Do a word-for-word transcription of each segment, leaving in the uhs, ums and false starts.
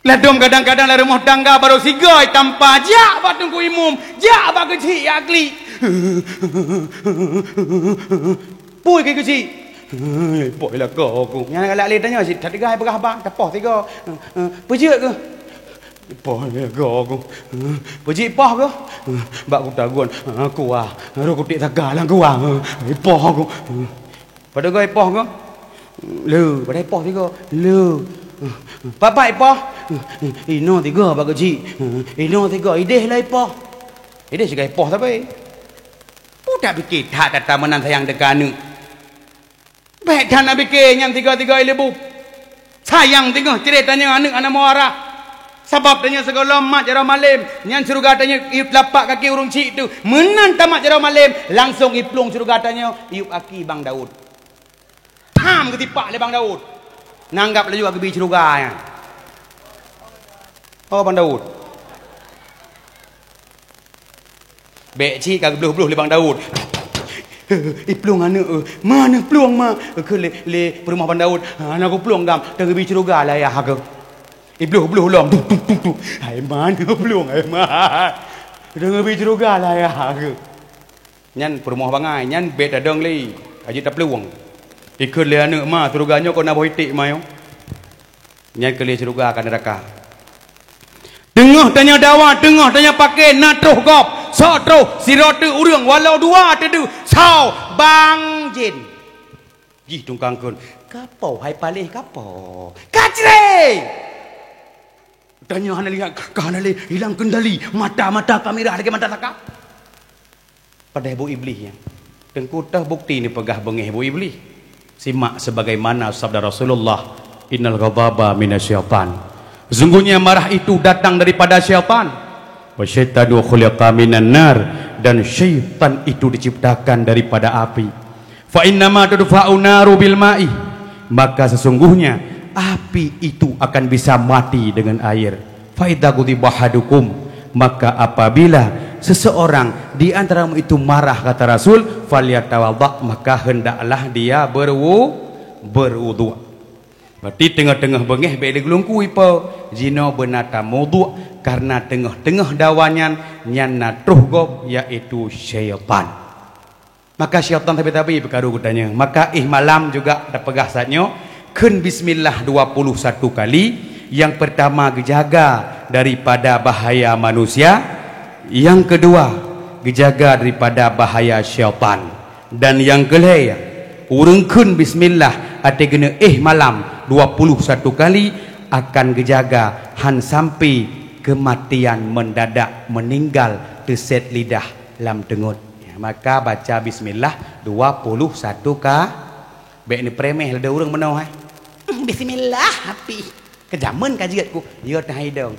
Ladôm kadang-kadang lam rumoh tangga barô sigoe tampa, jak bak teungku imum, jak bak keuchik jak klik. Peue kheun keuchik? Poh lakoe ku. Nyang galak lé tanyoe cit, that teuga peugah bang, tapoh sigoe. Peujeuet keuh? Poh lakoe ku. Peujeuet poh keuh? Bak kuta gon kuah, roh kuték saka lam kuah. Poh ku. Padahai poh keuh? Le, padahai poh sigoe. Le. Pat-pat ipoh? Inoe sigoe bak keuchik. Inoe sigoe, idéh lah ipoh. Idéh sigoe ipoh sabe. Peue tapike that gata meunan sayang teuka aneuk? Bèk that na pike nyan sigoe-sigoe ileubeh. Sayang teungoh cre tanyoe aneuk hana meuara. Sabab tanyoe sigohlom mat jaroe malem, nyan syeuruga tanyoe iék telapak kaki ureueng chik teuh. Meunan tamat jaroe malem, langsong iplueng syeuruga tanyoe iék aki Bang Daud. Tham geutipak lé Bang Daud. Nanggab laju geubi syeuruga nyan. Oh, Bang Daud. Bèk cit ka geubloh-bloh lé Bang Daud. Iplueng aneuk, ma, neuplueng ma. Keu lé, lé peurumoh Bang Daud. Hana kuplueng gam, teungeubi syeuruga lé ayah keuh. Ibloh-bloh lom, duh, duh, duh, duh. Hai ma, neuplueng, hai ma. Teungeubi syeuruga lé ayah keuh. Nyan peurumoh bangai, nyan bèk tadong lé, ka jeuet taplueng. Ikheun lé aneuk ma, syeuruga nyoe kon na boh iték ma nyoe. Nyan keu lé syeuruga ka neuraka. Teungoh tanyoe dawa, teungoh tanyoe pake, na troh gob, sok troh, sidroe teuk ureueng, walau dua teudeuh, saw, bang jén. Jih tungkang kheun, "Kapo hai paléh, kapo?" "Kacre!" Tanyoe hana lihat, ka hana lé, hilang kendali, mata-mata ka mirah lagèe mata saka. Padahai boh Iblih nyan. Teungku, toh bukti neupeugah beungéh boh Iblih? Simak sebagaimana sabda Rasulullah, "Innal ghadaba minasyaitan." Sesungguhnya marah itu datang daripada syaitan. "Wasyaitanu khuliqa minan nar," dan syaitan itu diciptakan daripada api. "Fa innama tudfa'u naru bil ma'i," maka sesungguhnya api itu akan bisa mati dengan air. "Fa idza ghadiba ahadukum," maka apabila seseorang di antaramu itu marah, kata Rasul, "falyatawadda," maka hendaklah dia berwu-, berwudhu. Berarti teungoh-teungoh beungéh bèk lé geulungku ipo, jinoe beuna tamudhu, karena teungoh-teungoh dawa nyan, nyan na troh gob, yaitu syaitan. Maka syaitan tabi-tabi peukaru geutanyoe. Maka éh malam juga tapeugah saat nyoe, kheun bismillah dua puluh satu kali. Yang pertama geujaga daripada bahaya manusia, yang kedua geujaga daripada bahaya syaitan, dan yang keulhèe ureueng kheun bismillah até geuneuk éh malam dua puluh satu kali akan geujaga han sampai kematian mendadak, meninggal teusét lidah lam teungeut. Ya, maka baca bismillah dua puluh satu ka-, bèk neupremeh lé ureueng meunoe, hai. "Bismillah, api." Keujameun ka jeuet ku, ya teuh hai dong.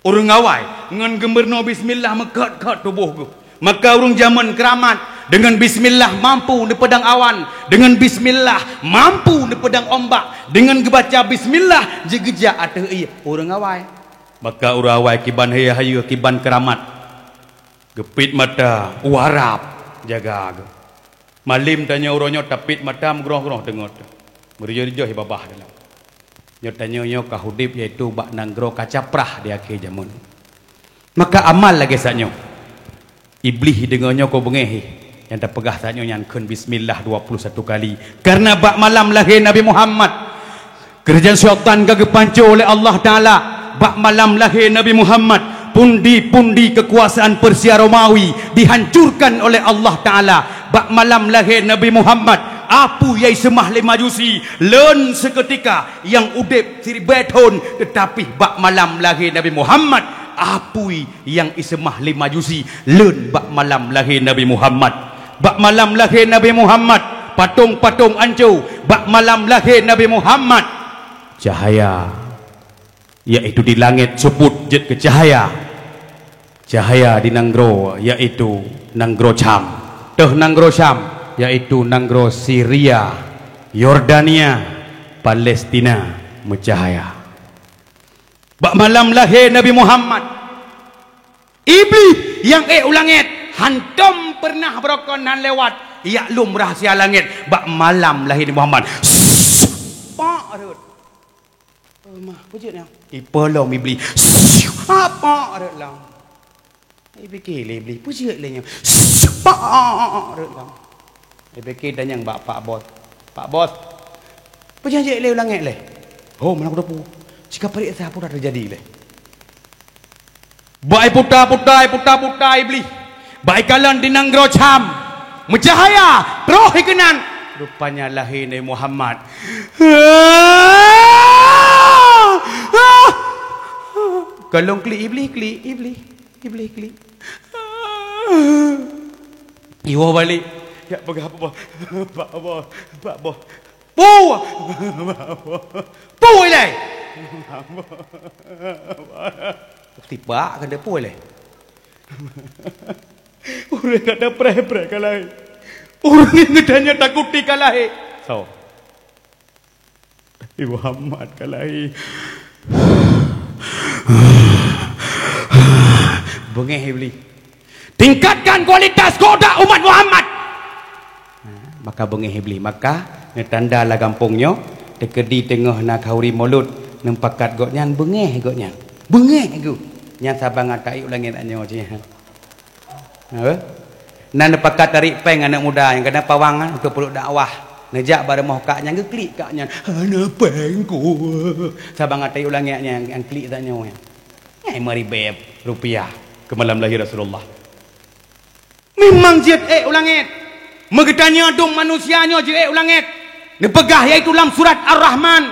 Ureueng awai ngon geumeurunoe bismillah meukot-kot tuboh geuh. Maka ureueng jameun keuramat deungon bismillah mampu neupeudong awan, deungon bismillah mampu neupeudong ombak, deungon geubaca bismillah jigeujak ateueh ié ureueng awai. Maka ureueng awai kiban hayeu-hayeu kiban keuramat. Geupiet mata, u harab, jaga geuh. Malem tanyoe uroe nyoe tapiet mata meugroh-groh teungoh teuh. Meurijoh-rijoh babah dalam. Nyoe tanyoe nyoe ka udeb yaitu bak nanggroe kaca prah di akhé jameun. Maka amal lagèe sak nyoe. Iblih deungoe nyoe keu beungéh, nyang tapeugah sak nyoe nyan kheun bismillah dua puluh satu kali. Karena bak malam lahé Nabi Muhammad, Keureuja syaitan ka geupanco lé Allah Taala. Bak malam lahé Nabi Muhammad, pundi-pundi keukuasaan Persia Romawi dihancurkan oleh Allah Taala. Bak malam lahé Nabi Muhammad, apui nyang iseumah lé Majusi leuen seukeutika nyang udeb siribèe thôn, teutapi bak malam lahé Nabi Muhammad, apui nyang iseumah lé Majusi leuen bak malam lahé Nabi Muhammad. Bak malam lahé Nabi Muhammad, patong-patong anco. Bak malam lahé Nabi Muhammad, cahaya, yaitu di langét seupôt jeuet keu cahaya. Cahaya di nanggroe, yaitu nanggroe Syam. Teuh nanggroe Syam, yaitu nanggroe Siria, Yordania, Palestina meucahaya. Bak malam lahé Nabi Muhammad, Iblih nyang ék u langét, hantom peureunah beurokon hán lewat, jak lom rahsia langét bak malam lahé Nabi Muhammad. Pak rhot. "Oh, mah, peue jeuet nyoe?" Ipeu lom Iblih. Apa rot lom? Ipike lé Iblih, "Peue jeuet lé nyoe?" Apa rot lom? Ipike tanyong bak Pak Bos. "Pak Bos, peue jeuet lé u langét lé?" "Oh, mana kuteupeu? Sika pareksa peue teujadi lé." Bak iputa-puta, iputa-puta Iblih. Bak ikalon di nanggroe Syam. Meucahaya, troh ikeunan. Rupanya lahé Nabi Muhammad. Kalon klik Iblih, klik Iblih, Iblih klik. Iwoe balek. Jak peugah Pak Bos. Pak Bos, Pak Bos. Peue? Peue ilée? Tibak keuneuk peue ilée? Ureuëng ka tapreh-preh ka lahé. Ureuëng nyang geutanyoe takuti ka lahé. Soe? Nabi Muhammad ka lahé. Beungéh Iblih. Tingkatkan kualitas goda umat Muhammad. Maka beungéh Iblih, maka neutanda lam gampông nyoe, teukeudi teungoh na khanduri mulod, neupakat gobnyan beungéh gobnyan. Beungéh geuh. Nyan saban ngon taék u langét nyoe cit. Hah? Na neupakat tarék péng aneuk muda nyang kana pawang nyan untuk peuduek dakwah. Neujak bak rumoh kak nyan geuklik kak nyan. Hana péng ku. Saban ngon taék u langét nyan, nyang klik tanyoe nyan. Nyan lima ribèe rupiah keu malam lahé Rasulullah. Memang jeuet ék u langét. Meugeutanyoe dum manusia nyoe jeuet ék u langét. Neupeugah yaitu lam surat Ar-Rahman,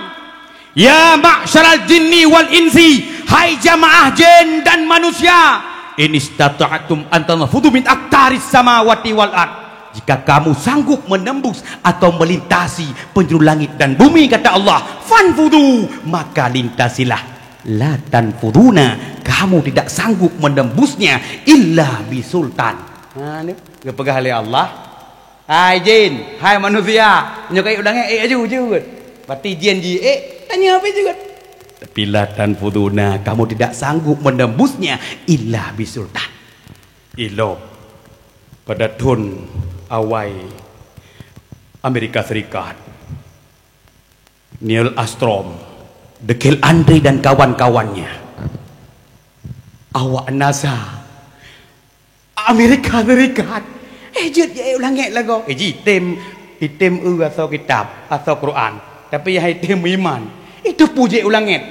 "Ya ma'syaral jinni wal insi, hai jamaah jin dan manusia, in istata'tum an tanfudhu min aqtaris samawati wal ard." Jika kamu sanggup menembus atau melintasi penjuru langit dan bumi, kata Allah, "Fanfudhu," maka lintasilah. "La tanfudhuna," kamu tidak sanggup menembusnya, "illa bisultan." Ha, ni geupeugah lé Allah. Hai jin, hai manusia, nyoe ka ék u langét, ék aju jeuet. Berarti jin jiék, tanyoe pih jeuet. Tapi "la tanfudhuna," kamu tidak sanggup menembusnya, "illa bisultan." Ilop pada thon awai Amerika Serikat. Neil Armstrong, Dekil Andre dan kawan-kawannya. Awak NASA, Amerika Serikat, eh, jeuet jiék u langét lagoe. Eh, jitem, item eu asoe kitab, asoe Quran. Tapi nyang item iman. Itu peue jiék u langét.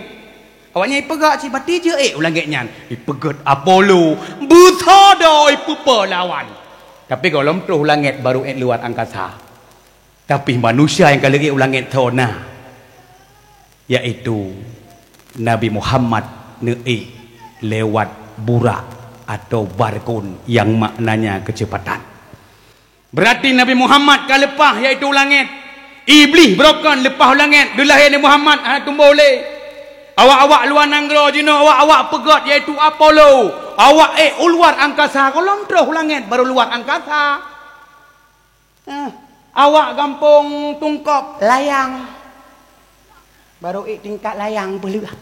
Awaknyan ipeugah cit bati jeuet ék u langét nyan. Ipeugét Apollo, beusodoh ipeupo lawan. Tapi gohlom troh u langét baru ék luwat angkasa. Tapi manusia nyang ka lheueh ék u langét soe na, yaitu Nabi Muhammad neuék lewat burak atau barkon nyang maknanya keuceupatan. Berarti Nabi Muhammad ka leupah, yaitu u langét. Iblih barokon leupah u langét, geulahé Nabi Muhammad hana tumbôh lé. Awak-awak luwa nanggroe jinoe, awak-awak peugét, yaitu Apollo. Awak ék u luwat angkasa, gohlom troh u langét baru luwat angkasa. Eh, awak gampông Tungkop, layang. Baru ék tingkat layang peuleueh.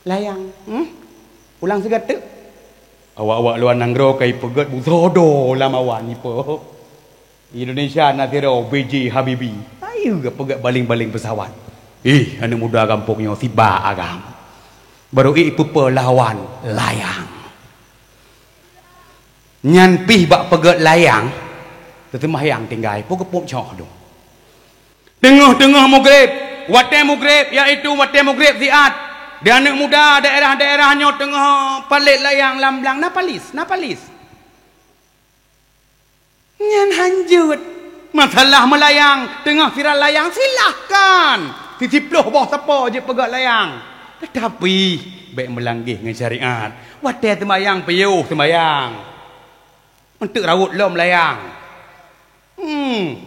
Layang, hmm? Ulang sigoe teuk. Awak-awak luwa nanggroe ka ipeugét beusodoh lam awan ipo. Indonesia na sidroe B J Habibie. Ayu geupeugét baling-baling peusawat. Ih, aneuk muda gampông nyoe sibak agam. Baru ék ipeupo lawan layang. Nyan pih bak peugét layang, teuseumahyang tinggai, peue geupeucok dong. Teungoh-teungoh mugreb, watée mugreb, yaitu watée mugreb siat, di aneuk muda daerah-daerah nyoe teungoh palét layang lam blang, na palis, na palis. Nyan hanjeuet. Masalah meulayang, teungoh viral layang, silahkan. Siploh boh sapo jeuet peugét layang. Tetapi, bék meulanggeh ngon syariat. Watée seumayang, piôh seumayang. Eunteuk rawot lom layang. Hmm.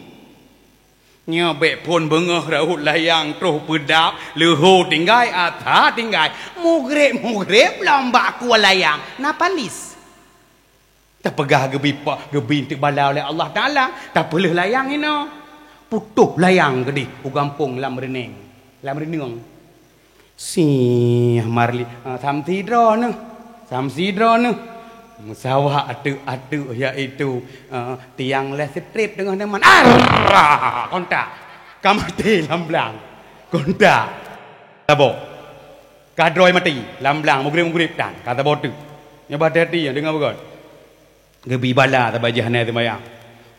Nyoe bék phon beungoh rawot layang, troh peudap, leuho tinggai, asa tinggai. Mugreb-mugreb lom bak kuah layang. Na palis. Tapeugah geubi pa-, geubi eunteuk bala lé Allah Taala, tapeuleueh layang inoe. Putôh layang keudeh u gampông Lam Reuneng, Lam Reuneng. Sih Marli, ah, samsi droeneuh, samsi droeneuh. Meusawa ateueh-ateueh, yaitu, ah, tiang listrik teungoh neuman. Arrah! Kontak. Ka maté lam blang. Kontak. Saboh. Ka droe maté, lam blang, mugreb-mugreb tan, ka saboh teuk. Nyoe bah hati-hati, deungoe beugöt. Geubi bala saban jih hana seumayang.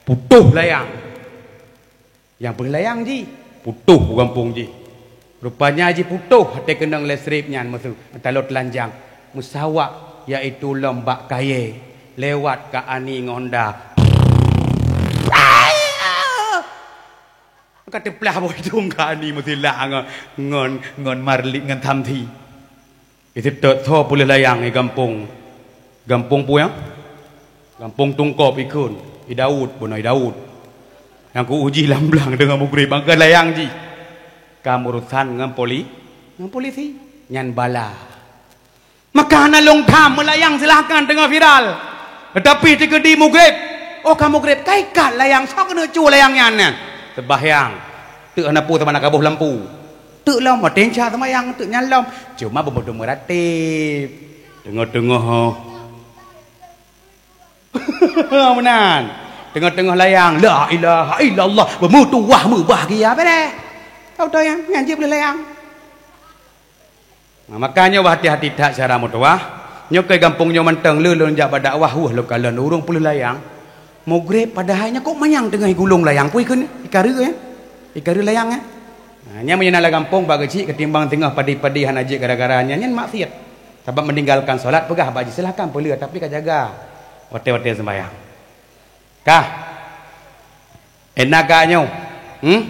Putôh layang. Nyang peuleueh layang jih, putôh u gampông jih. Rupanya jih putôh, watèe keunong lé srip nyan meusu-, meutalot lanjang. Meusawak, yaitu lom bak kayèe, lewat Kak Ani ngon Honda. Ka teuplah boh idông Kak Ani meusilak ngon, ngon, ngon Marli, ngon Samsi. Iseutôt soe peuleueh layang i gampông. Gampông peue nyan? Gampông Tungkôb ikheun. I Daud, bunoe i Daud. Nyang ku uji lam blang deungon mugreb, maka layang jih. Ka meurusan ngon poli-, ngon polisi. Nyan bala. Maka hana lôn tham, meulayang silahkan teungoh viral. Teutapi teukeudi mugreb, oh ka mugreb, ka ikat layang, soe keuneuk cue layang nyan nyan? Seubahyang. Teuk hana peue teuma na ka boh lampu. Teuk lom, watèe seumayang, teuk nyan lom. Cuma beumeudu meuratéb. Teungoh-teungoh, oh. Meunan. Teungoh-teungoh layang, la ilaha illallah, beumeutuwah meubahgia, beureh. Tahu-tahu nyan, nyan jih peuleueh layang. Nah, maka nyoe bah hati-hati that syedara meutuwah. Nyoe keu gampông nyoe mantong le lôn jak bak dakwah, weueh lôn kalon ureueng peuleueh layang. Mugreb padahai nyan kok manyang teungoh igulong layang, peue ikheun, ikareue, eh? Ikareue layang, eh? Nah, nyan meunyoe na lam gampông bak geuchik ketimbang teungoh padi-padi hana jeuet gara-gara nyan, nyan maksiat. Sabab meninggalkan salat peugah bak jih, silahkan peuleueh, tapi ka jaga watèe-watèe seumayang. Kah? Ena ka nyoe. Hmm?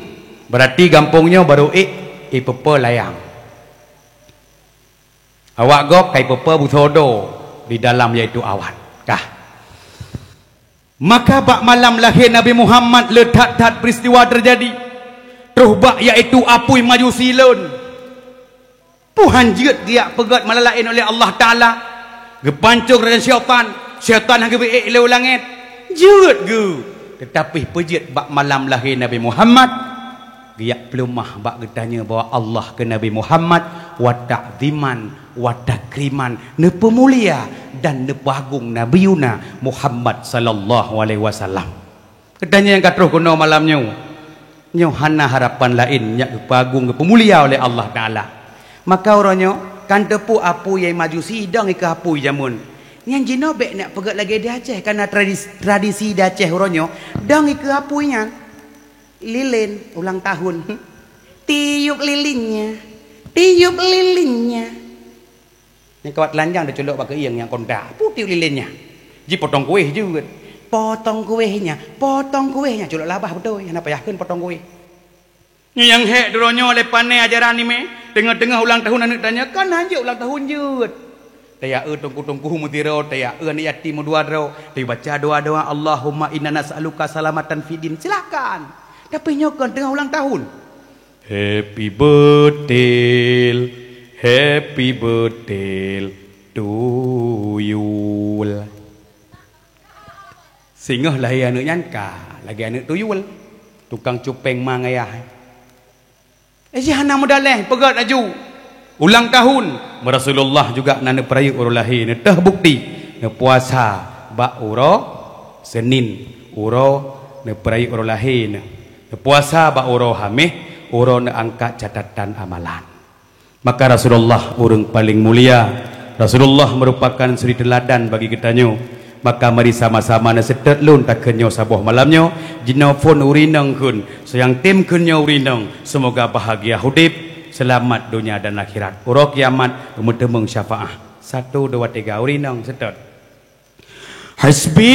Berarti gampông nyoe barô ék ipeupo layang. Awak gob ka ipeupo beusodo di dalam, yaitu awan. Kah? Maka bak malam lahé Nabi Muhammad le that-that peuristiwa teujadi. Troh bak, yaitu apui Majusi lôn. Peue han jeuet geujak peugöt malam laén oleh Allah Taala. Geupancong raja syaitan, syaitan han geubri ék lé u langét. Jeuet geuh. Teutapi peue jeuet bak malam lahé Nabi Muhammad, geujak peuleumah bak geutanyoe bahwa Allah keu Nabi Muhammad wa ta'ziman wa takriman, neupeumulia dan neupeuagong Nabiyuna Muhammad sallallahu alaihi wasallam. Geutanyoe nyang ka troh keunoe malam nyoe, nyoe hana harapan laén nyang geupeuagong, geupeumulia oleh Allah Taala. Maka uroe nyoe, kan teupeu apui nyang Majusi dong ikeue apui jameun. Nyan jinoe bèk neuk peugöt lagèe di Aceh, karena tradis-, tradisi di Aceh uroe nyoe dong ikeue apui nyan. Lilin ulang tahun. Tiup lilinnya, tiup lilinnya. Nyang kawat lanjang teuculok bak keuieng nyang konda. Peue tiup lilin nyan? Jipotong kuéh jeuet. Potong kuéh nyan, potong kuéh nyan. Culok labah beutôi, hana payah kheun potong kuéh. Nyoe nyang hék droeneuh lé pané ajaran nyoe, teungoh-teungoh ulang tahun aneuk tanyoe, kan hanjeuet ulang tahun jeuet. Tayaeu teungku-teungku meusidroe, tayaeu aneuk yatim meudua droe, tabaca doa-doa, "Allahumma inna nas'aluka salamatan fid din." Silakan. Tapi nyoe kon teungoh ulang tahun. Happy birthday, happy birthday to you. Singoh lahé aneuk nyan ka lagèe aneuk tuyul, tukang cupeng ma ngon ayah. Eh, jih hana meudaléh, peugöt laju. Ulang tahun, Rasulullah juga na neupeurayeuk uroe lahé, neuteuh bukti, neupuasa bak uroe Senin, uroe neupeurayeuk uroe lahé neuh. Neupuasa bak uroe Haméh, uroe neuangkat catatan amalan. Maka Rasulullah ureueng paleng mulia. Rasulullah meurupakan suri teuladan bagi geutanyoe. Maka mari sama-sama neuseutôt lôn takheun nyoe saboh malam nyoe, jinoe phôn ureueng inong kheun, soe nyang tem kheun nyoe ureueng inong, seumoga bahagia udép, seulamat donya dan akhirat. Uroe kiamat meuteumèe syafaah. Satu, dua, tiga, ureueng inong seutôt. Hasbi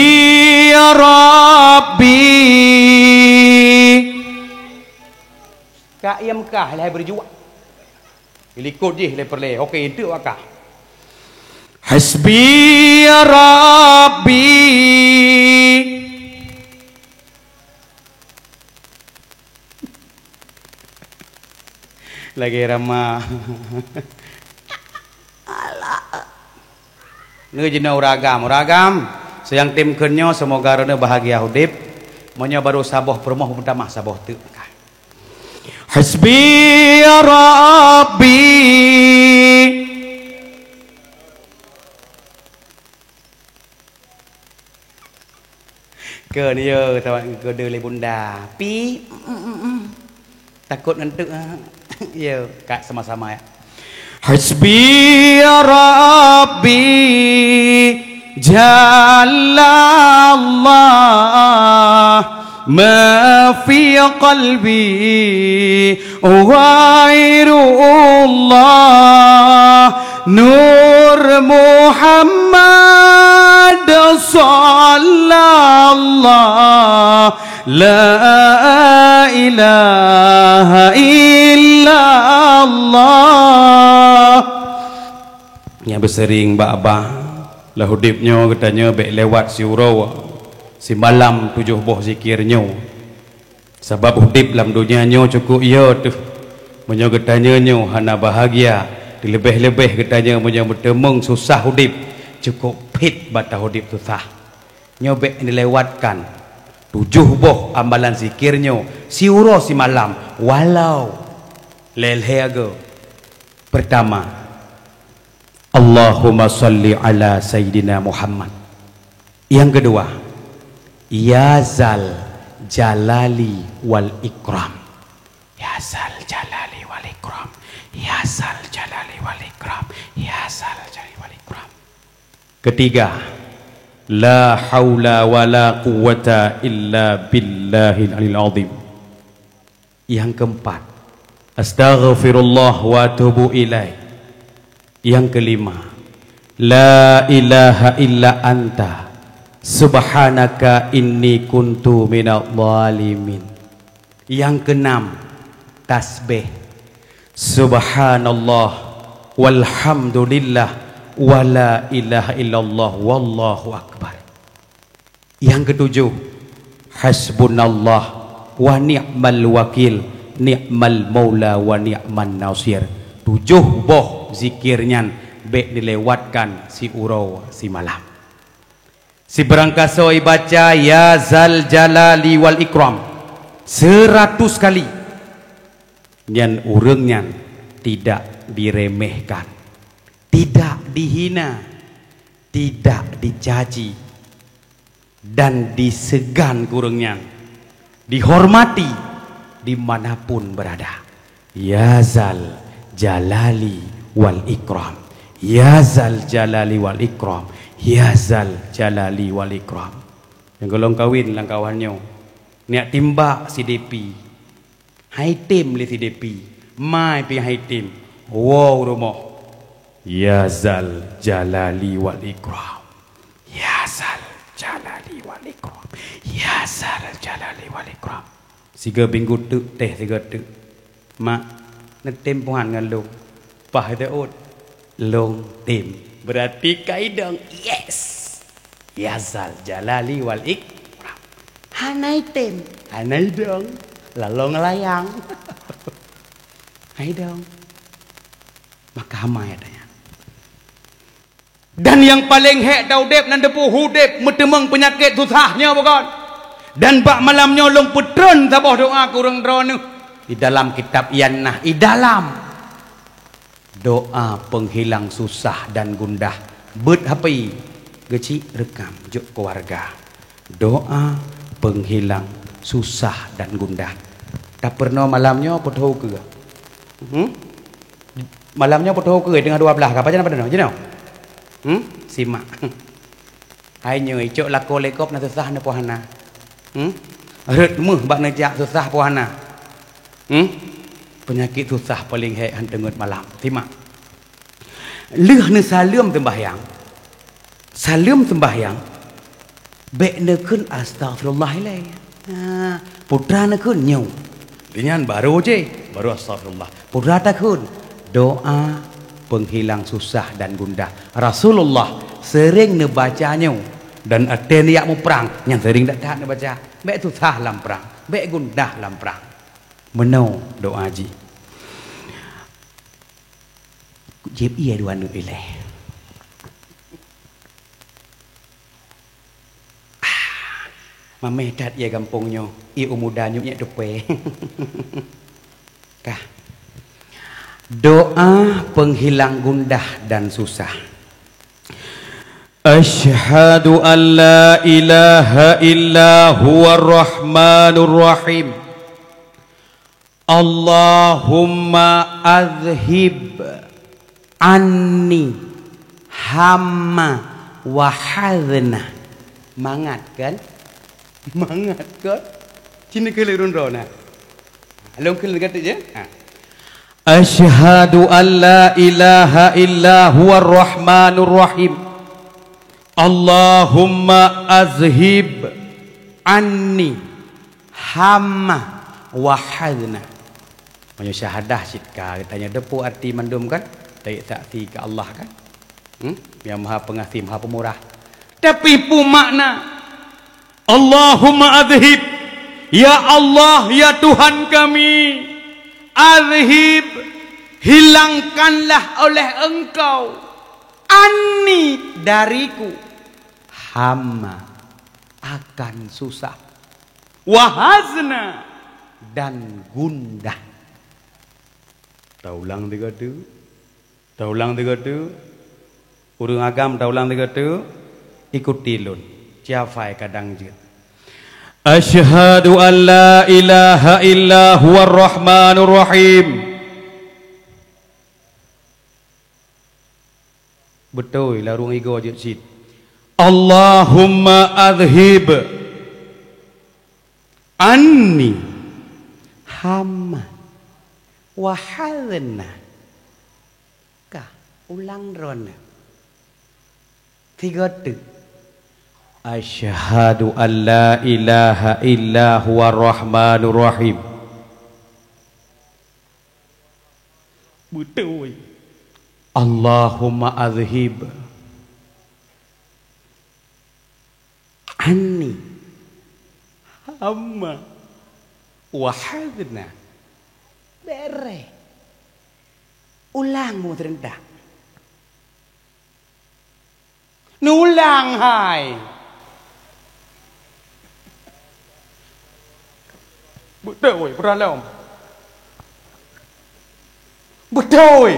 ya Rabbi. Ka ié Meukah, ilhai beujuak. Ilikot jih lé peureulèe. Oke, enteuk wakah. Hasbi ya Rabbi. Lagèe rama. Alah. Nyoe jinoe ureueng agam, ureueng agam. Soe nyang tem kheun nyoe, seumoga droeneuh bahagia udép. Meunyoe barô saboh peurumoh, meutamah saboh teuk. Hasbi ya Rabbi. Kheun, yo, tawak kode lé bunda. Pi, mm, mm, mm. Takot ngon teuk, ah. Yo, ka sama-sama, ya. Hasbi Rabbi Jalla Allah, ma fi qalbi ghairullah, Nur Muhammad sallallahu, la ilaha illallah. Nyang beuseuring bak babah, lam udeb nyoe geutanyoe bék lewat siuroe simalam tujoh boh zikir nyoe. Sabab udeb lam donya nyoe cukôp yo teuh. Meunyoe geutanyoe nyoe hana bahagia, teuleubeh-leubeh geutanyoe meunyoe meuteumeung susah udeb, cukôp phét bak udeb susah. Nyoe bék neulewatkan tujoh boh amalan zikir nyoe siuroe simalam, walau lhèe-lhèe goe. Peurtama, Allahumma shalli ala Sayyidina Muhammad. Nyang keudua, ya Zal Jalali wal Ikram. Ya Zal Jalali wal Ikram. Ya Zal Jalali wal Ikram. Ya Zal Jalali wal Ikram. Ketiga, la haula wala quwwata illa billahil aliyil azim. Nyang keempat, astaghfirullah wa atubu ilaih. Nyang kelima, la ilaha illa anta, subhanaka inni kuntu minadh dhalimin. Nyang keenam, tasbih, subhanallah, walhamdulillah, wala ilaha illallah, wallahu akbar. Nyang ketujoh, hasbunallah wa ni'mal wakil, ni'mal maula wa ni'man nasir. Tujoh boh zikir nyan bék dilewatkan siuroe simalam. Sibarangkasoe baca ya Zal Jalali wal Ikram seratus kali, nyan ureuëng nyan tidak diremehkan, tidak dihina, tidak dicaci, dan disegan ureuëng nyan, dihormati dimanapun berada. Ya Zal Jalali wal Ikram. Ya Zal Jalali wal Ikram. Ya Zal Jalali wal Ikram. Nyang golom kawin lam kawan nyoe, neujak timbak si Depi. Hai tem lé si Depi, mai pih hai tem. Woe u rumoh. Ya Zal Jalali wal Ikram. Ya Zal Jalali wal Ikram. Ya Zal Jalali wal Ikram. Sigoe bingung teuk teh sigoe teuk. Mak, neutem puhan ngon lôn. Pah teuôt. Lôn tem. Berarti ka idong. Yes. Ya Zal Jalali wal Ikram. Hana item, hana idong, lalu ngelayang. Hai dong. Maka hama ya tanya. Dan nyang paleng hék taudeb nan teupeu udeb meuteumeung peunyakét susah nyoe bukan. Dan bak malam nyoe lôn peutreun saboh doa keu ureuëng droeneuh di dalam kitab Iannah, di dalam doa penghilang susah dan gundah. Beuet hape geucik reukam jok keluarga. Doa penghilang susah dan gundah. Tapeurunoe malam nyoe peuthô keue. Hmm? Malam nyoe peuthô keue teungoh dua blaih ka pajan apa danoe? Jinoe? Hmm? Simak. Hai nyoe icok lakoe lekop na susah na puhana. Hmm? Rot meuh bak neujak susah puhana. Hmm? Peunyakét susah paleng hék han teungeut malam. Simak. Lheueh neusaleuem teumbahyang, saleuem teumbahyang, bék neukheun astaghfirullah ilée. Ha, putra neukheun nyoe. Dinyan baru jih, baru astaghfirullah. Putra takheun doa penghilang susah dan gundah. Rasulullah sering neubaca nyoe dan até neujak muprang nyan sering that-that neubaca. Bék susah lam prang, bék gundah lam prang. Meunoe doa jih. Jieb ie dua aneuk ilée. Ah, mameh that ie gampông nyoe, ie u muda nyoe nyek tupe. Kah. Doa penghilang gundah dan susah. Asyhadu an la ilaha illa huwa rahmanur rahim. Allahumma adhhib Anni hamma wa hazna. Mangat kan? Mangat kan? Sini keuh lôn droe na. Lôn keuh lôn kata je. Ha. Asyhadu an la ilaha illa huwa rahmanur rahim. Allahumma azhib anni hamma wa hazna. Meunyoe syahadah cit ka, geutanyoe teupeue arti mandum kan? Taék saksi keu Allah kan? Hmm? Yang Maha Pengasih, Maha Pemurah. Tapi peue makna? Allahumma azhib. Ya Allah, ya Tuhan kami, azhib, hilangkanlah oleh Engkau, anni, dariku, hamma, akan susah, wa hazna, dan gundah. Taulang tiga tu. Taulang tiga tu. Ureuëng agam taulang tiga tu. Ikuti lôn. Ciafai kadang jeuet. Asyhadu an la ilaha illa huwa rahmanur rahim. Beutôi, larung igoe jeuet cit. Allahumma adhhib anni hamma wa hazna. Ka, ulang droeneuh. Tiga teuk. Asyhadu an la ilaha illa huwa rahmanur rahim. Beutôi. Allahumma adhhib anni hamma wa hazna. Bereh. Ulang mu serentak. Neulang hai. Beutôi, peuralom. Beutôi.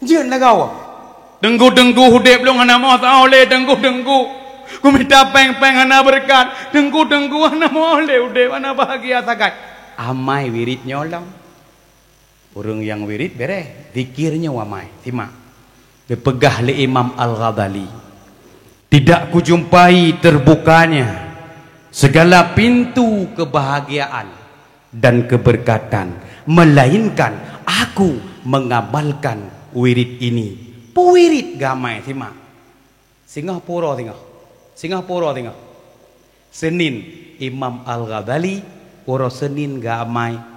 Jeuet lagoe. Teungku-teungku udeb lôn hana meusaho lé teungku-teungku. Kumita péng-péng hana beureukat. Teungku-teungku hana meusaho lé udeb, hana bahagia sagai. Amai wirit nyoe lom. Ureuëng nyang wirit bereh, zikir nyoe amai. Simak. Dipeugah lé Imam Al-Ghazali, "Tidak kujumpai terbukanya segala pintu kebahagiaan dan keberkatan, melainkan aku mengamalkan wirid ini." Peuwirid geuamai, simak. Singoh pura singoh. Singoh pura singoh. Senin, Imam Al-Ghazali, uroe Senin geuamai.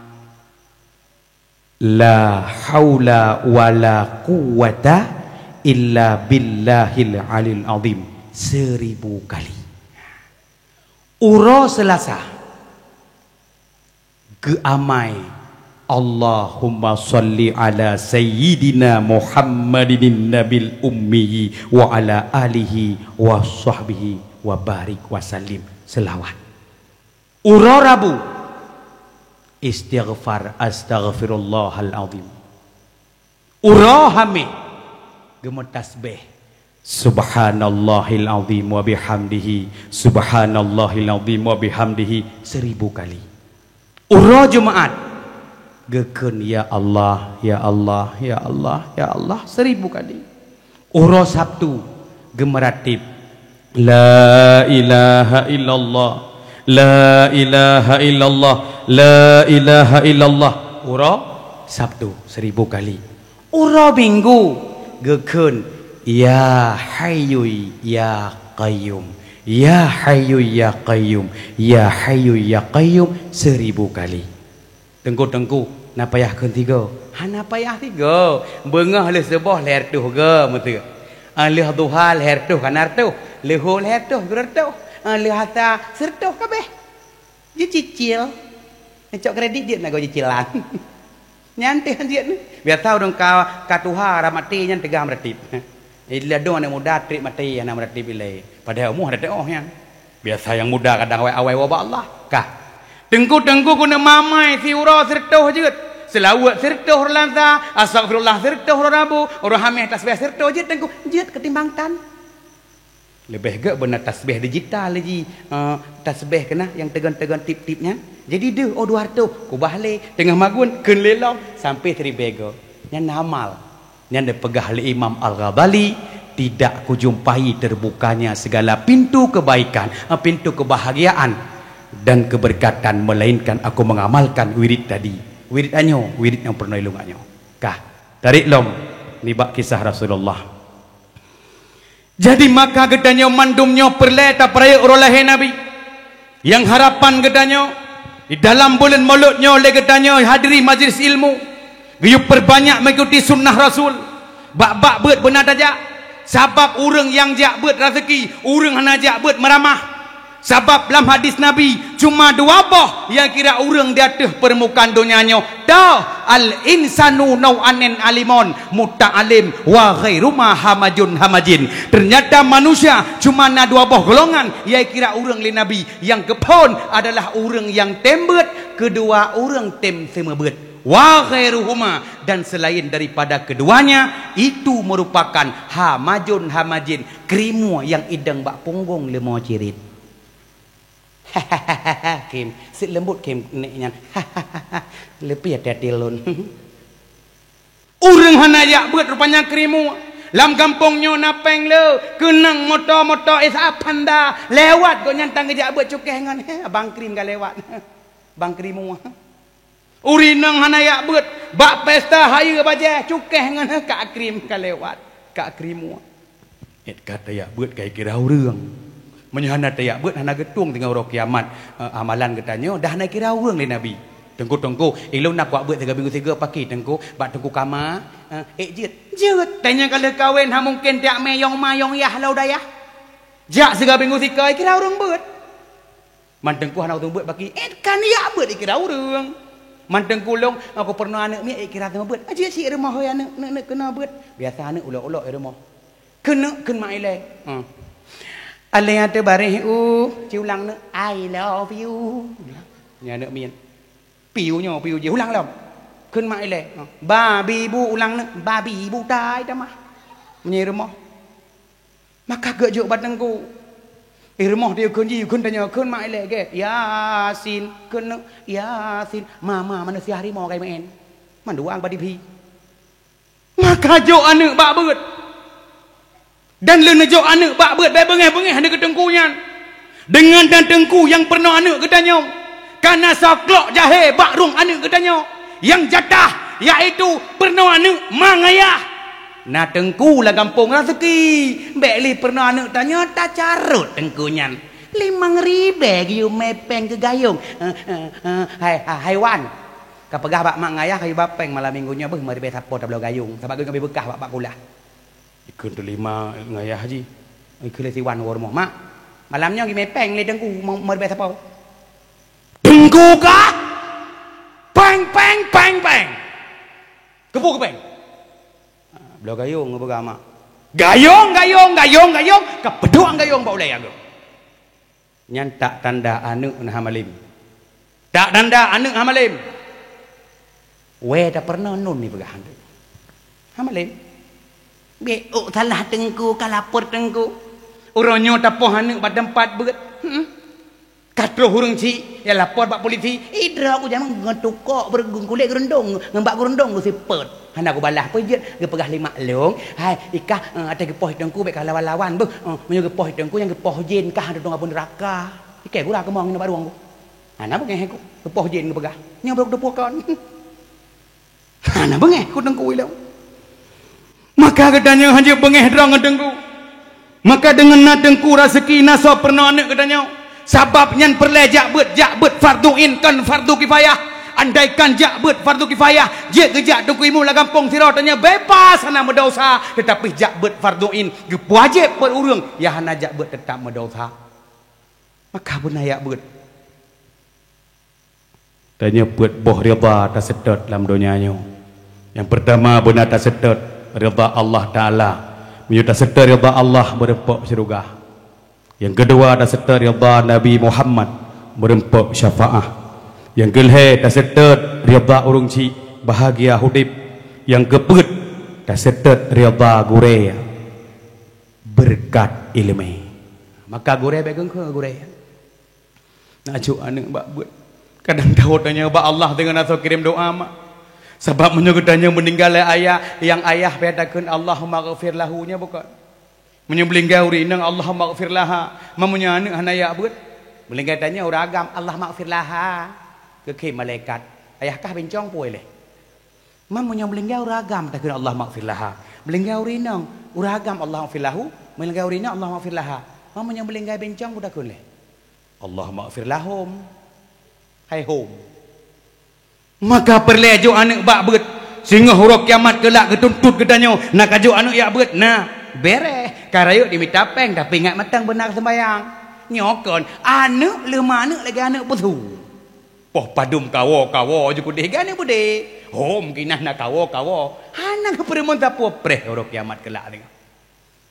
La haula wala quwwata illa billahil alil azim seribu kali. Uroe Selasa geuamai, Allahumma salli ala sayyidina Muhammadin nabil ummi wa ala alihi wa sahbihi wa barik wa sallim. Selawat. Uroe Rabu, istighfar, astaghfirullahal azim. Uroe Hameh, geumeutasbeh, subhanallahil azim wa bihamdihi, subhanallahil azim wa bihamdihi, seribu kali. Uroe Jumaat, geukheun, ya Allah, ya Allah, ya Allah, ya Allah, seribu kali. Uroe Sabtu, geumeuratib, la ilaha illallah, la ilaha illallah, la ilaha illallah. Uroe Sabtu, seribu kali. Uroe Minggu, geukheun, ya Hayyu ya Qayyum, ya Hayyu ya Qayyum, ya Hayyu ya Qayyum, seribu kali. Teungku-teungku, na payah kheun tiga? Hana payah tiga. Beungoh lheueh suboh lhèe reutôh go meuteuk. Ah, lheueh duha lhèe reutôh ka na reutôh. Leuhô lhèe reutôh, dua reutôh. Ah, lheueh asa sireutôh ka abéh. Jicicil. Neucok kredit jeuet na goe cicilan. Nyan teuh jeuet ni. Biasa ureueng ka, ka tuha, ka maté nyan teuga meuratib. Ladôm aneuk muda trép maté hana meuratib ilèe. Padahai umu hana teu'oh nyan. Biasa nyang muda kadang awai-awai ubak Allah. Kah. Teungku-teungku keuneuk mamai siuroe sireutôh jeuet. Seulaweuet sireutôh uroe Selasa, astagfirullah sireutôh uroe Rabu, uroe Hameh tasbih sireutôh jeuet teungku. Jeuet keutimbang tan. Leubeh gèt beuna tasbih digital jih, eh, tasbih keunan nyang teugon-teugon tip-tip nyan. Jadi deuh, oh, dua reutôh, kubah lé, teungoh magun, kheun lé lom, sampoe siribèe go. Nyan na amal. Nyan dipeugah lé Imam Al-Ghazali, "Tidak kujumpai terbukanya segala pintu kebaikan, eh, pintu kebahagiaan dan keberkatan, melainkan aku mengamalkan wirid tadi." Wirid anyoe, wirid nyang peurunoe ilôn anyoe. Kah, tarék lom nibak kisah Rasulullah. Jadi maka geutanyoe mandum nyoe peureulée tapeurayeuk uroe lahé Nabi. Nyang harapan geutanyoe, di dalam buleuen Maulud nyoe lé geutanyoe hadiri majlis ilmu, geuyue peurbanyak meuikuti sunnah Rasul. Bak-bak beuet beuna tajak, sabab ureuëng nyang jak beuet raseuki, ureuëng hana jak beuet meuramah. Sabab lam hadis Nabi, cuma dua boh nyang kira ureuëng di ateueh peurmukaan donya nyoe, toh, al-insanu nau'anin alimon, muta'alim, wa ghairu ma hamajun hamajin. Ternyata manusia cuma na dua boh golongan nyang kira ureuëng lé Nabi. Nyang keuphon adalah ureuëng nyang tem beuet, keudua ureuëng tem seumeubeuet. Wa ghairuhuma, dan selain daripada keduanya, itu merupakan hamajun hamajin, krimue nyang idong bak punggong leumo cirit. Kim, seuet leumbot Kim nek nyan. Leupie até-até lôn. Ureuëng hana jak beuet rupanya krimue. Lam gampông nyoe na péng le, keunong moto-moto S A Panda, lewat gobnyan tan geujak beuet cukéh ngon, "He, abang krim ka lewat." Bang krimue. Ureuëng inong hana jak beuet, bak pesta hayeue bajée, cukéh ngon, "He, Kak Krim ka lewat, Kak Krimue." Ék ka tajak beuet ka ikira ureuëng. Meunyoe hana tajak beuet, hana geutueng teungoh uroe kiamat, eh, amalan geutanyoe dah na ikira ureuëng lé Nabi. "Teungku, Teungku, ilôn na kuak beuet sigoe minggu sigoe paki, Teungku, bak Teungku Kama, eh, ék jeuet." "Jeuet, tanyoe ka lheueh kawen, hana mungken tajak mé yong ma yong yah lam dayah. Jak sigoe minggu sigoe, ikira ureuëng beuet." "Man Teungku hana ureuëng beuet paki." "Eh, kan jak beuet ikira ureuëng. Man Teungku lôn, aku peurunoe aneuëk miet ikira teuma beuet." "Ah, jeuet cit rumoh, hôi aneuëk, neuk, neuk keunoe beuet." Biasa aneuëk ulok-ulok di rumoh. "Keuneuk kheun mak ilée." Hmm. "Alée ateueh baréh u, ci ulang neuk, I love you." Nyan aneuëk miet. Piu nyoe, piu jih, ulang lom. "Kheun mak ilée." Hmm. "Babi bu, ulang neuk, babi bu tai tamah." Meunyoe di rumoh. Maka geujok bak Teungku. Eh, rumoh dia kheun jih, kheun tanyoe, kheun mak ilée gét. "Yasin, kheun neuk, Yasin." "Mama manusia harimau kai meu'en. Manduang badi phi." Maka jok aneuëk bak beuet. Dan lheueh neujok aneuëk bak beuet, bék beungéh-beungéh aneuk teungku nyan. Deungon dan teungku nyang peurunoe aneuëk geutanyoe, ka na soe klok jahé bak rueng aneuëk geutanyoe. Nyang jatah, yaitu peurunoe aneuëk ma ngayah. Na teungku lam gampông raseuki, bék lé peurunoe aneuëk tanyoe tacarot teungku nyan. Limong ribée geuyue mé péng keu gayong. Eh, eh, eh, hai, hai, haiwan. Ka peugah bak mak ngayah, ka yue ba péng malam minggu nyoe beuh, meuribée sapo tabloe gayong. Sabab geuh ngon beukah bak, bak kulah. Ikheun teulima ngayah jih. Ikheun lé siwan woe rumoh, "Mak, malam nyoe geumé péng lé teungku, meu-, meuribée sapo?" Teungku kah? Péng, péng, péng, péng. Keupeue keu péng? Ah, bloe gayong geupeugah mak. Gayong, gayong, gayong, gayong, ka peuduek gayong bak ulée agam. Nyan tak tanda aneuëk na hamalém. Tak tanda aneuëk hamalém. Wée tapeurunoe nun ni peugah aneuëk. Hamalém. Bék ôk salah teungku, ka lapor teungku. Uroe nyoe tapoh aneuëk bak teumpat beuet. Hmm. Ka troh ureuëng chik, ya lapor bak polisi. Idroe ku jameun ngon tukok beureugueng kulét geurundong, ngon bak geurundong ku sipot. Hana kubalah peue jeuet, geupeugah lé mak lôn, "Hai, ikah, eh, até geupoh teungku bék ka lawan-lawan beuh. Eh, meunyoe geupoh teungku nyang geupoh jén kah, hana tueng apui neuraka." Ikée gura keumong ngon bak rueng ku. Hana beungéh ku, geupoh jén geupeugah. Nyoe brok teupokon. Hana beungéh ku teungku ilong. Maka geutanyoe hanjeuet beungéh droe ngon teungku. Maka deungon na teungku raseuki na soe peurunoe aneuëk geutanyoe. Sabab nyan peureulée jak beuet, jak beuet fardu ain kon fardu kifayah. Andaikan jak beuet fardu kifayah, jeuet geujak teungku imeum lam gampông sidroe tanyoe bebas hana meudesya, teutapi jak beuet fardu ain geupeuwajéb bak ureuëng nyang hana jak beuet teutap meudesya. Maka beuna jak beuet. Tanyoe peuet boh ridha taseutôt lam donya nyoe. Nyang peurtama beuna taseutôt ridha Allah Taala. Meunyoe taseutôt ridha Allah, meureumpok syeuruga. Nyang keudua taseutôt ridha Nabi Muhammad, meureumpok syafaah. Nyang keulhée taseutôt ridha ureuëng chik, bahagia udeb. Nyang keupeuet taseutôt ridha gurée, beureukat iéleumé. Maka gurée bék geungkheue gurée. Na jok aneuëk bak beuet. Kadang tawöt tanyoe bak Allah deungon asoe kirém doá, mak. Sabab meunyoe geutanyoe meuninggai lé ayah, nyang ayah payah takheun, "Allahummaghfir lahu," nyoe bukon. Meunyoe meuninggai ureuëng inong, "Allahummaghfir laha." Meunyoe aneuëk hana jak beuet, meuninggai tanyoe ureuëng agam, "Allahummaghfir laha." Geukheun malaikat, "Ayah kah bencong peue lé?" Meunyoe meuninggai ureuëng agam takheun, "Allahummaghfir laha." Meuninggai ureuëng inong, ureuëng agam, "Allahummaghfir lahu." Meuninggai ureuëng inong, "Allahummaghfir laha." Meunyoe meuninggai bencong peue takheun lé? "Allahummaghfir lahum." Hai hom. Maka peureulée jok aneuëk bak beuet, singoh uroe kiamat keulak geutuntot geutanyoe, na ka jok aneuëk jak beuet, na, bereh, ka rayeuk dimita péng, tapi ingat mantong beuna seumbahyang. Nyoe kon, aneuëk leuh ma aneuëk lagée aneuëk peusu. Poh padum kawoe-kawoe ju keudeh geuh aneuëk beudé. Hom kinah na kawoe-kawoe. Hana geupeureumeun sapeue preh uroe kiamat keulak singoh.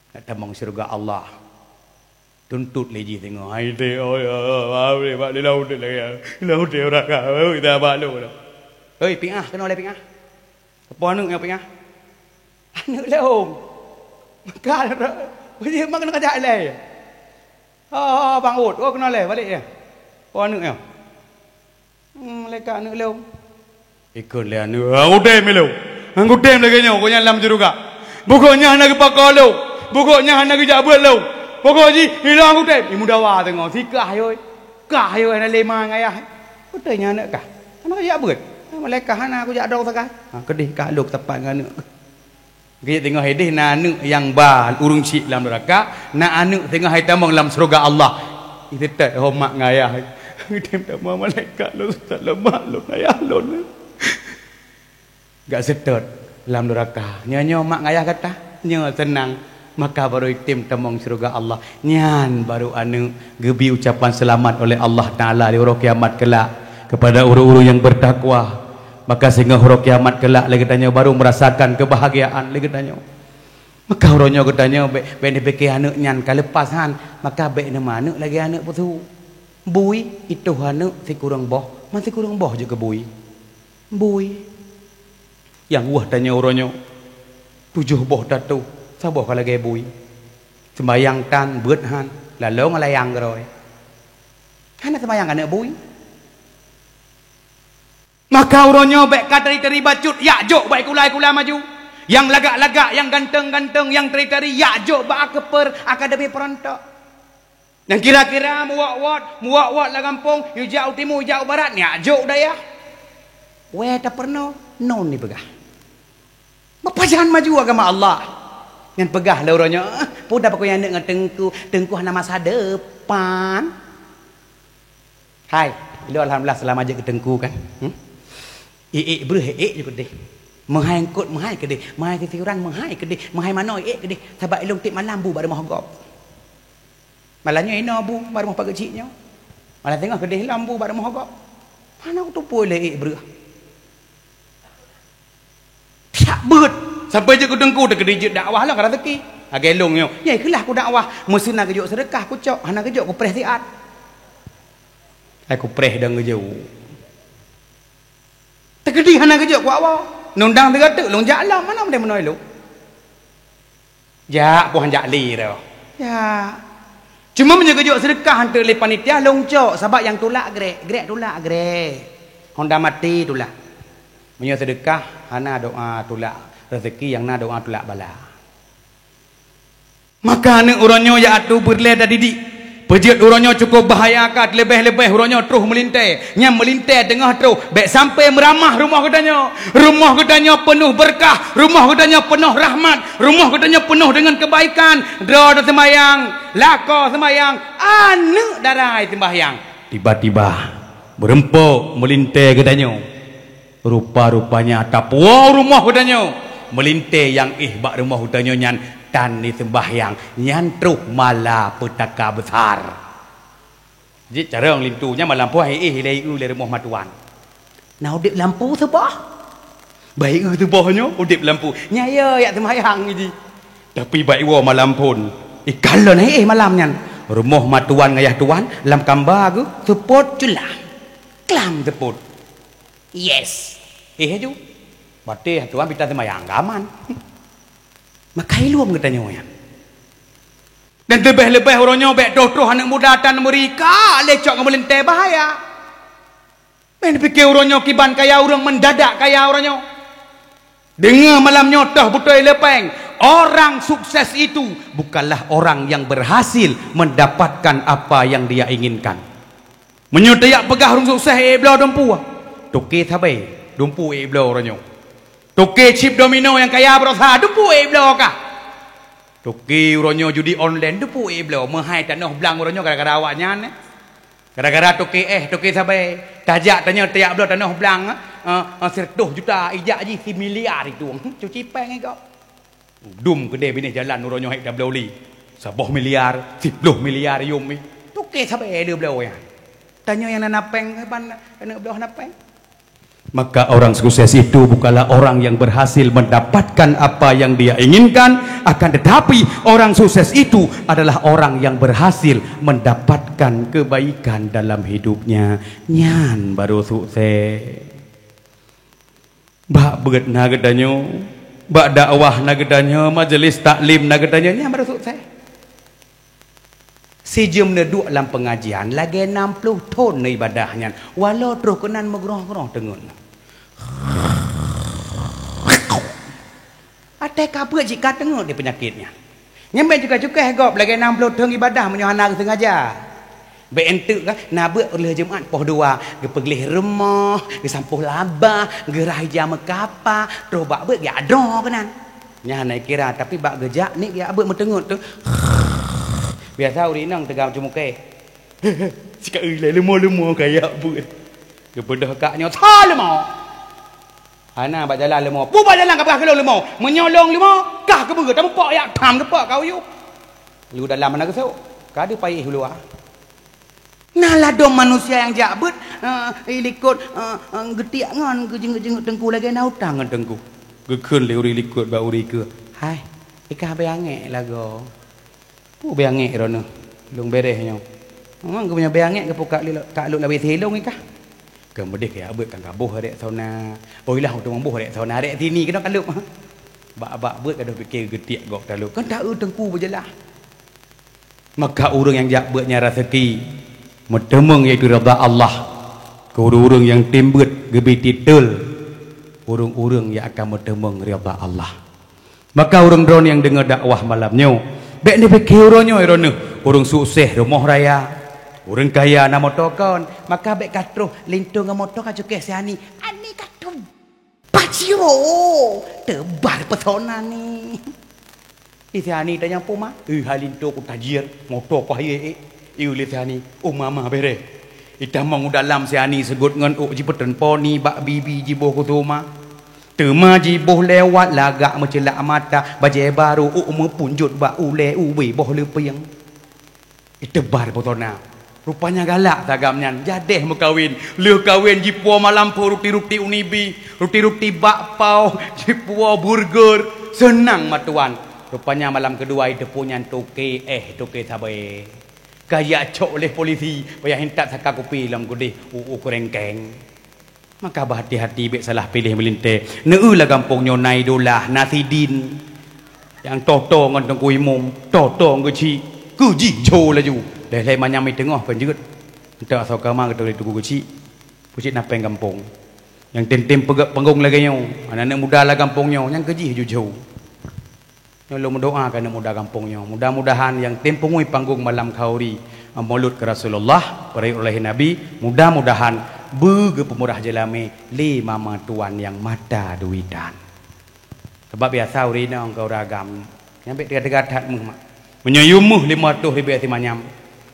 Nak tamong syeuruga Allah. Tuntot lé jih singoh. Hai teuh, oi, oi, oi, oi, bak lé laôt teuh lagée, laôt teuh uroe ka, oi, dah bak lôn. Oi, piah, keunoe lé piah. Peue aneuëk nyang piah? Aneuëk lôn. Maka, beujih mak keunoe kajak lé. Oh, oh, Bang Ut, oh, keunoe lé, balek ya. Oh, aneuëk nyoe. Hmm, lé ka aneuëk lôn. Ikheun lé aneuëk, "Hang udeb ilôn. Hang udeb lagée nyoe, gobnyan lam syeuruga. Bugoe nyan hana geupako lôn. Bugoe nyan hana geujak beuet lôn. Bugoe jih, ilôn hang udeb." Imudawa teungoh, sikah yôi. Kah yôi hana lé ma ngon ayah. Beutôi nyan aneuëk kah? Hana geujak beuet. Malaikat hana geujak droe sagai. Ha, keudeh kah lôn teumpat ngon aneuëk. Geuh teungoh ideh na aneuëk nyang ba ureuëng syik lam neuraka, na aneuëk teungoh hai tamong lam syeuruga Allah. Iteutôt ho mak ngon ayah. Geutem tamong malaikat lôn, ustaz lôn, mak lôn, ayah lôn. Gak seutôt lam neuraka. Nyoe-nyoe mak ngon ayah gata, nyoe seunang, maka barô item tamong syeuruga Allah. Nyan barô aneuëk geubri ucapan seulamat oleh Allah Taala di uroe kiamat keulak kepada ureuëng-ureuëng nyang beutakwa. Maka singoh uroe kiamat keulak lé geutanyoe barô meurasakan keubahagiaan lé geutanyoe. Maka uroe nyoe geutanyoe bék, bék neupike aneuëk nyan ka leupas han, maka bék neuma aneuëk lagée aneuëk peusu. Bui, itoh aneuëk sikureueng boh, ma sikureueng boh jeuet keu bui. Bui. Nyang weueh tanyoe uroe nyoe, tujoh boh tatoh, saboh ka lagée bui. Seumbahyang tan, beuet han, lalong layang geurôi. Hana seumbahyang aneuëk bui. Maka uroe nyoe bék ka tari-tari bacut, jak jok bak sikula-sikula maju. Nyang lagak-lagak, nyang ganteng-ganteng, nyang tari-tari, jak jok bak akeupeur akademi peurontok. Nyang kira-kira meuwot-wot, meuwot-wot lam gampông, yue jak u timu, yue jak u barat, nyak jok u dayah. Wée tapeurunoe, non ipeugah. Meupajan maju agama Allah. Nyan peugah lé uroe nyoe, "Eh, peue dah pakon aneuëk ngon teungku, teungku hana masa depan." Hai, ilôn alhamdulillah seulama jeuet keu teungku kan. Hmm? Ék-ék breuh, ék-ék ju keudeh. Meuhai eungkôt, meuhai keudeh. Meuhai sisiuran, meuhai keudeh. Meuhai manoe, ék keudeh. Sabab ilôn tiep malam bu bak rumoh gob. Malam nyoe inoe bu bak rumoh pageue chik nyoe. Malam teungoh keudeh lom bu bak rumoh gob. Hana kuteupue lé ék breuh. Tiap beuet sampai jeuet keu teungku teukeudi jeuet dakwah lom ka raseuki. Lagée lôn nyoe, nyai keulah kudakwah, meuseu na geujok seudeukah kucok, hana geujok kupreh siat. Hai kupreh dan geujok. Teukeudi hana geujok kuawa. Nundang teugateuk lôn jak lom, mana meunoe lôn. Jak, puih jak li roh. Jak. Cuma meunyoe geujok seudeukah hanteuk lé panitia lôn cok, sabab nyang tulak grek, grek tulak grek. Honda mati tulak. Meunyoe seudeukah hana doa tulak rezeki, nyang na doa tulak bala. Maka aneuëk uroe nyoe ya atu beurlée tadidik. Peujeuet uroe nyoe cukup bahaya ka, leubeh-leubeh uroe nyoe troh meulintée. Nyang meulintée teungoh troh, bék sampai meuramah rumoh geutanyoe. Rumoh geutanyoe peunoh beurkah, rumoh geutanyoe peunoh rahmat, rumoh geutanyoe peunoh deungon keubaikan. Droe taseumayang, lakoe seumayang, aneuëk dara seumayang. Tiba-tiba, meureumpok meulintée geutanyoe. Rupa-rupanya tapuwoe rumoh geutanyoe. Meulintée nyang éh bak rumoh geutanyoe nyan tan jiseumbahyang, nyan troh mala peutaka beusar. Jeuet carông linto nyan malam puih éh lé ié lé rumoh matuan. Na udeb lampu seuboh. Bak ié seuboh nyoe udeb lampu. Nyan yo jak seumbahyang jih. Tapi bak iwoe malam phon, ikalon éh malam nyan. Rumoh matuan ngayah tuan lam kamba geuh seupôt ceulah. Klam seupôt. Yes. Éh laju. Bateh tuan pita seumayang gaman. Maka ilom geutanyoe nyan. Dan leubeh-leubeh uroe nyoe bék troh-troh aneuëk muda tan meuri ka lé cok ngon meulintée bahaya. Bék pike uroe nyoe kiban kaya ureuëng mendadak kaya uroe nyoe. Deungoe malam nyoe toh beutôi le péng, orang sukses itu bukanlah orang yang berhasil mendapatkan apa yang dia inginkan. Meunyoe tajak peugah ureuëng sukses ék bloe dumpeue, toke sabe dumpeue ék bloe uroe nyoe. Toke chip domino nyang kaya baroesa dumpeue ék bloe kah. Toke uroe nyoe judi online dumpeue ék bloe, meuhai tanoh blang uroe nyoe gara-gara awaknyan. Gara-gara toke éh, toke sabe, tajak tanyoe tajak bloe tanoh blang, eh, eh, siratoh juta, ijak jih similiar itu. Hmm, cuci péng iko. Dum keudeh binéh jalan uroe nyoe hai tabloe li. Saboh miliar, siploh miliar yum mi. Toke sabe le bloe nyan. Tanyoe nyang na péng ban aneuk bloe na péng. Maka orang sukses itu bukanlah orang yang berhasil mendapatkan apa yang dia inginkan, akan tetapi orang sukses itu adalah orang yang berhasil mendapatkan kebaikan dalam hidupnya. Nyan baru sukses. Bak beuet na geutanyoe, bak dakwah na geutanyoe, majelis taklim na geutanyoe, nyan baru sukses. Sijeuem neuduek lam peungajian lagée nam ploh thon neuibadah nyan, walau troh keunan meugroh-groh teungeut. Até ka beuet jih ka teungeut di peunyakét nyan. Nyan bék cukéh-cukéh gob lagée nam ploh thon ibadah meunyoe hana geuseungaja. Bék enteuk kan, na beuet lheueh Jumat poh dua, geupeugleh rumoh, geusampôh laba, geurhah ija meukapa, troh bak beuet geujak droe keunan. Nyan hana ikira, tapi bak geujak ni geujak beuet meuteungeut tu. Biasa ureuëng inong teuga ceumukée. Sikaeu ilée leumo-leumo kajak beuet. Geubeudôh kak nyoe sa leumo. Hana bak jalan leumo. Pu bak jalan ka peugah keu lôn leumo. Meunyoe lôn leumo, kah keubeue tamupok yak tham geupok ka u yup. Lu dalam hana geusok. Ka deuh payéh u luwa. Na ladôm manusia nyang jak beuet, eh, ilikot, eh, eh, geutiek ngon geujeungeuk-jeungeuk teungku lagée na utang ngon teungku. Geukheun lé ureuëng likot bak ureuëng keue, "Hai, ikah bék angék lagoe." Peue bék angék droeneuh, lôn béréh nyoe. Memang geumeunyoe bék angék geupeu kak lé-, kak lôn labée silông ikah. Keumudian kajak beuet kan ka boh rék sona. Oh ilah, teuma boh rék sona, rék sini keunoe ka lheueh. Bak-bak beuet ka deuh pike geutiek gob talop. Kan taeu teungku beujeulaih. Maka ureuëng nyang jak beuet nyan raseuki, meuteumeung yaitu ridha Allah. Keu ureuëng-ureuëng nyang tem beuet geubri titel, ureuëng-ureuëng nyang akan meuteumeung ridha Allah. Maka ureuëng droeneuh nyang deungoe dakwah malam nyoe, bék neupike uroe nyoe droeneuh ureuëng sukses rumoh raya, ureuëng kaya na moto kon, maka bék ka troh linto ngon moto ka cukéh si Ani, Ani ka troh. Paciro teubar pesona ni. Ih, si Ani tanyong peue ma? Eh, hai linto ku tajir, moto ku hayeu ék. Ieu lé si Ani, oh mama béréh. Itamong u dalam si Ani seugot ngon ôk jipeuteun poni bak bibi jiboh kusuma. Teuma jiboh lewat lagak meuceulak mata, bajée barô ôk meupunjot bak ulée ubé boh leupieng. Iteubar pesona. Rupanya galak si agam nyan, jadeh meukawen. Lheueh kawen jipuwoe malam phon ruti-ruti unibi, ruti-ruti bakpao, jipuwoe burger, seunang matuan. Rupanya malam keudua iteupeue nyan toke éh, toke sabe. Kajak cok lé polisi, payah intat saka kupi lam keudeh u-u keurengkeng. Maka beuhati-hati bék salah piléh meulintée. Neueu lam gampông nyoe na Idolah, na Sidin. Nyang toto ngon Teungku Imum, toto ngon Geuchik, keujih jho laju. Lhée-lhée manyam i teungoh kon jeuet. Enteuk asoe kama geutôi lé Teungku Geuchik. Pucit na péng gampông. Nyang tem-tem peugét panggong lagée nyoe, aneuk-aneuk muda lam gampông nyoe, nyang keujih ju jho. Nyoe lôn meudoa keu aneuk muda gampông nyoe. Mudah-mudahan nyang tem pungui panggong malam khauri, eh, Maulud keu Rasulullah, peurayeuk lahé Nabi, mudah-mudahan beugeupeumurah jeulamé lé mama tuan nyang mata duitan. Sabab biasa ureuëng inong keu ureuëng agam, nyan bék teuga-teuga that meuh mak. Meunyoe yum meuh limong ratoh ribée simanyam,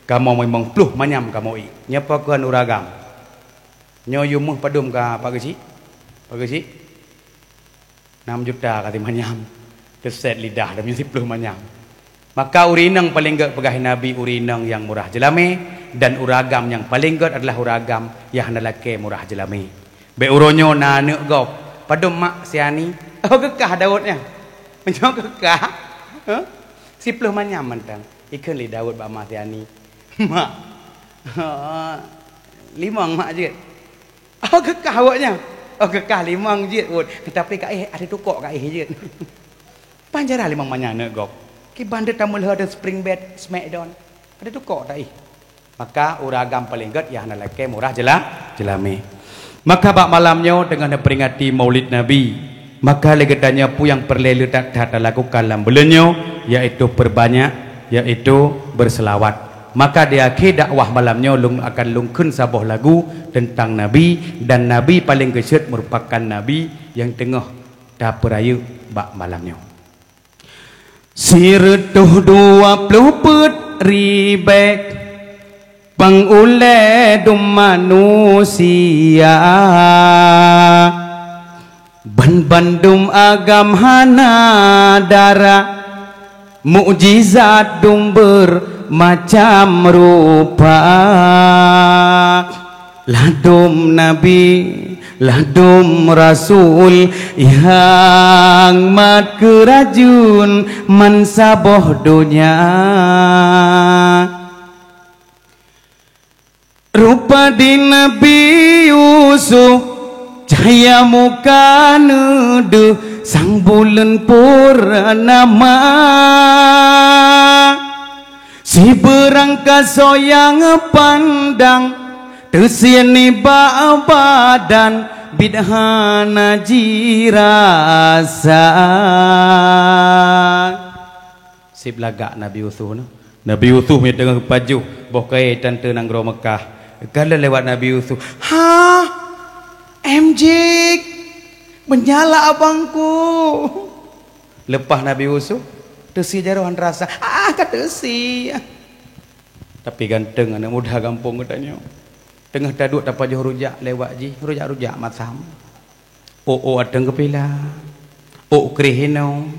kamoe limong ploh manyam kamoe ék. Nyoe pakon ureuëng agam. Nyoe yum meuh padum ka Pak Geuchik? Pak Geuchik? Nam juta ka simanyam. Teuset lidah dah meunyoe siploh manyam. Maka ureuëng inong paleng gét peugah Nabi ureuëng inong nyang murah jeulamé, dan ureuëng agam nyang paleng gét adalah ureuëng agam nyang hana lakée murah jeulamé. Bék uroe nyoe na aneuk gob, padum mak si Ani? Oh, geukah Daud nyan. Meunyoe geukah, huh? Siploh manyam mantong. Ikheun lé Daud bak ma si Ani, "Mak, limong mak jeuet." Oh, geukah awaknyan. Oh, geukah limong jeuet wot. Tapi ka éh, ada tukok ka éh jeuet. Panjara limong manyang aneuk gob. Kiban deuh tameulheueh deuh spring bed, smackdown. Ada tukok ta éh. Maka ureuëng agam paleng gét nyang hana lakée murah jela-, jeulamé. Maka bak malam nyoe teungoh neuperingati Maulid Nabi. Maka lé geutanyoe peue nyang peureulée le that-that talakukan lam buleuen nyoe, yaitu peurebanyak, yaitu beuseulawat. Maka di akhé dakwah malam nyoe lôn akan lôn kheun saboh lagu teuntang Nabi, dan Nabi paleng geusyeuet meurupakan Nabi nyang teungoh tapeurayeuk bak malam nyoe. Sireutôh dua ploh peuet ribée pang ulée dum manusia, banbandum agam hana dara, mukjizat dum beurmacam rupa. Ladum nabi, ladum rasul, nyang mat keurajeuen man saboh donya. Rupa di Nabi Yusuf, cahya muka neudeuh sang buleuen purnama. Sibeurang kasoe nyang pandang, teusie nibak badan, biet hana jirasa. Seb lagak Nabi Yusuf nyoe. Nabi Yusuf meunyoe teungoh geupajoh boh kayée tante nanggroe Meukah. Geukalon lewat Nabi Yusuf, "Ha? M J, meunyalah abangku." Leupah Nabi Yusuf, teusie jaroe hana rasa. "Ah, ka teusie." Tapi ganteng aneuëk muda gampông geutanyoe. Teungoh taduek tapajoh rujak lewat jih, rujak-rujak masam. Ôk-ôk ateueng geupila. Ôk kreh inoe,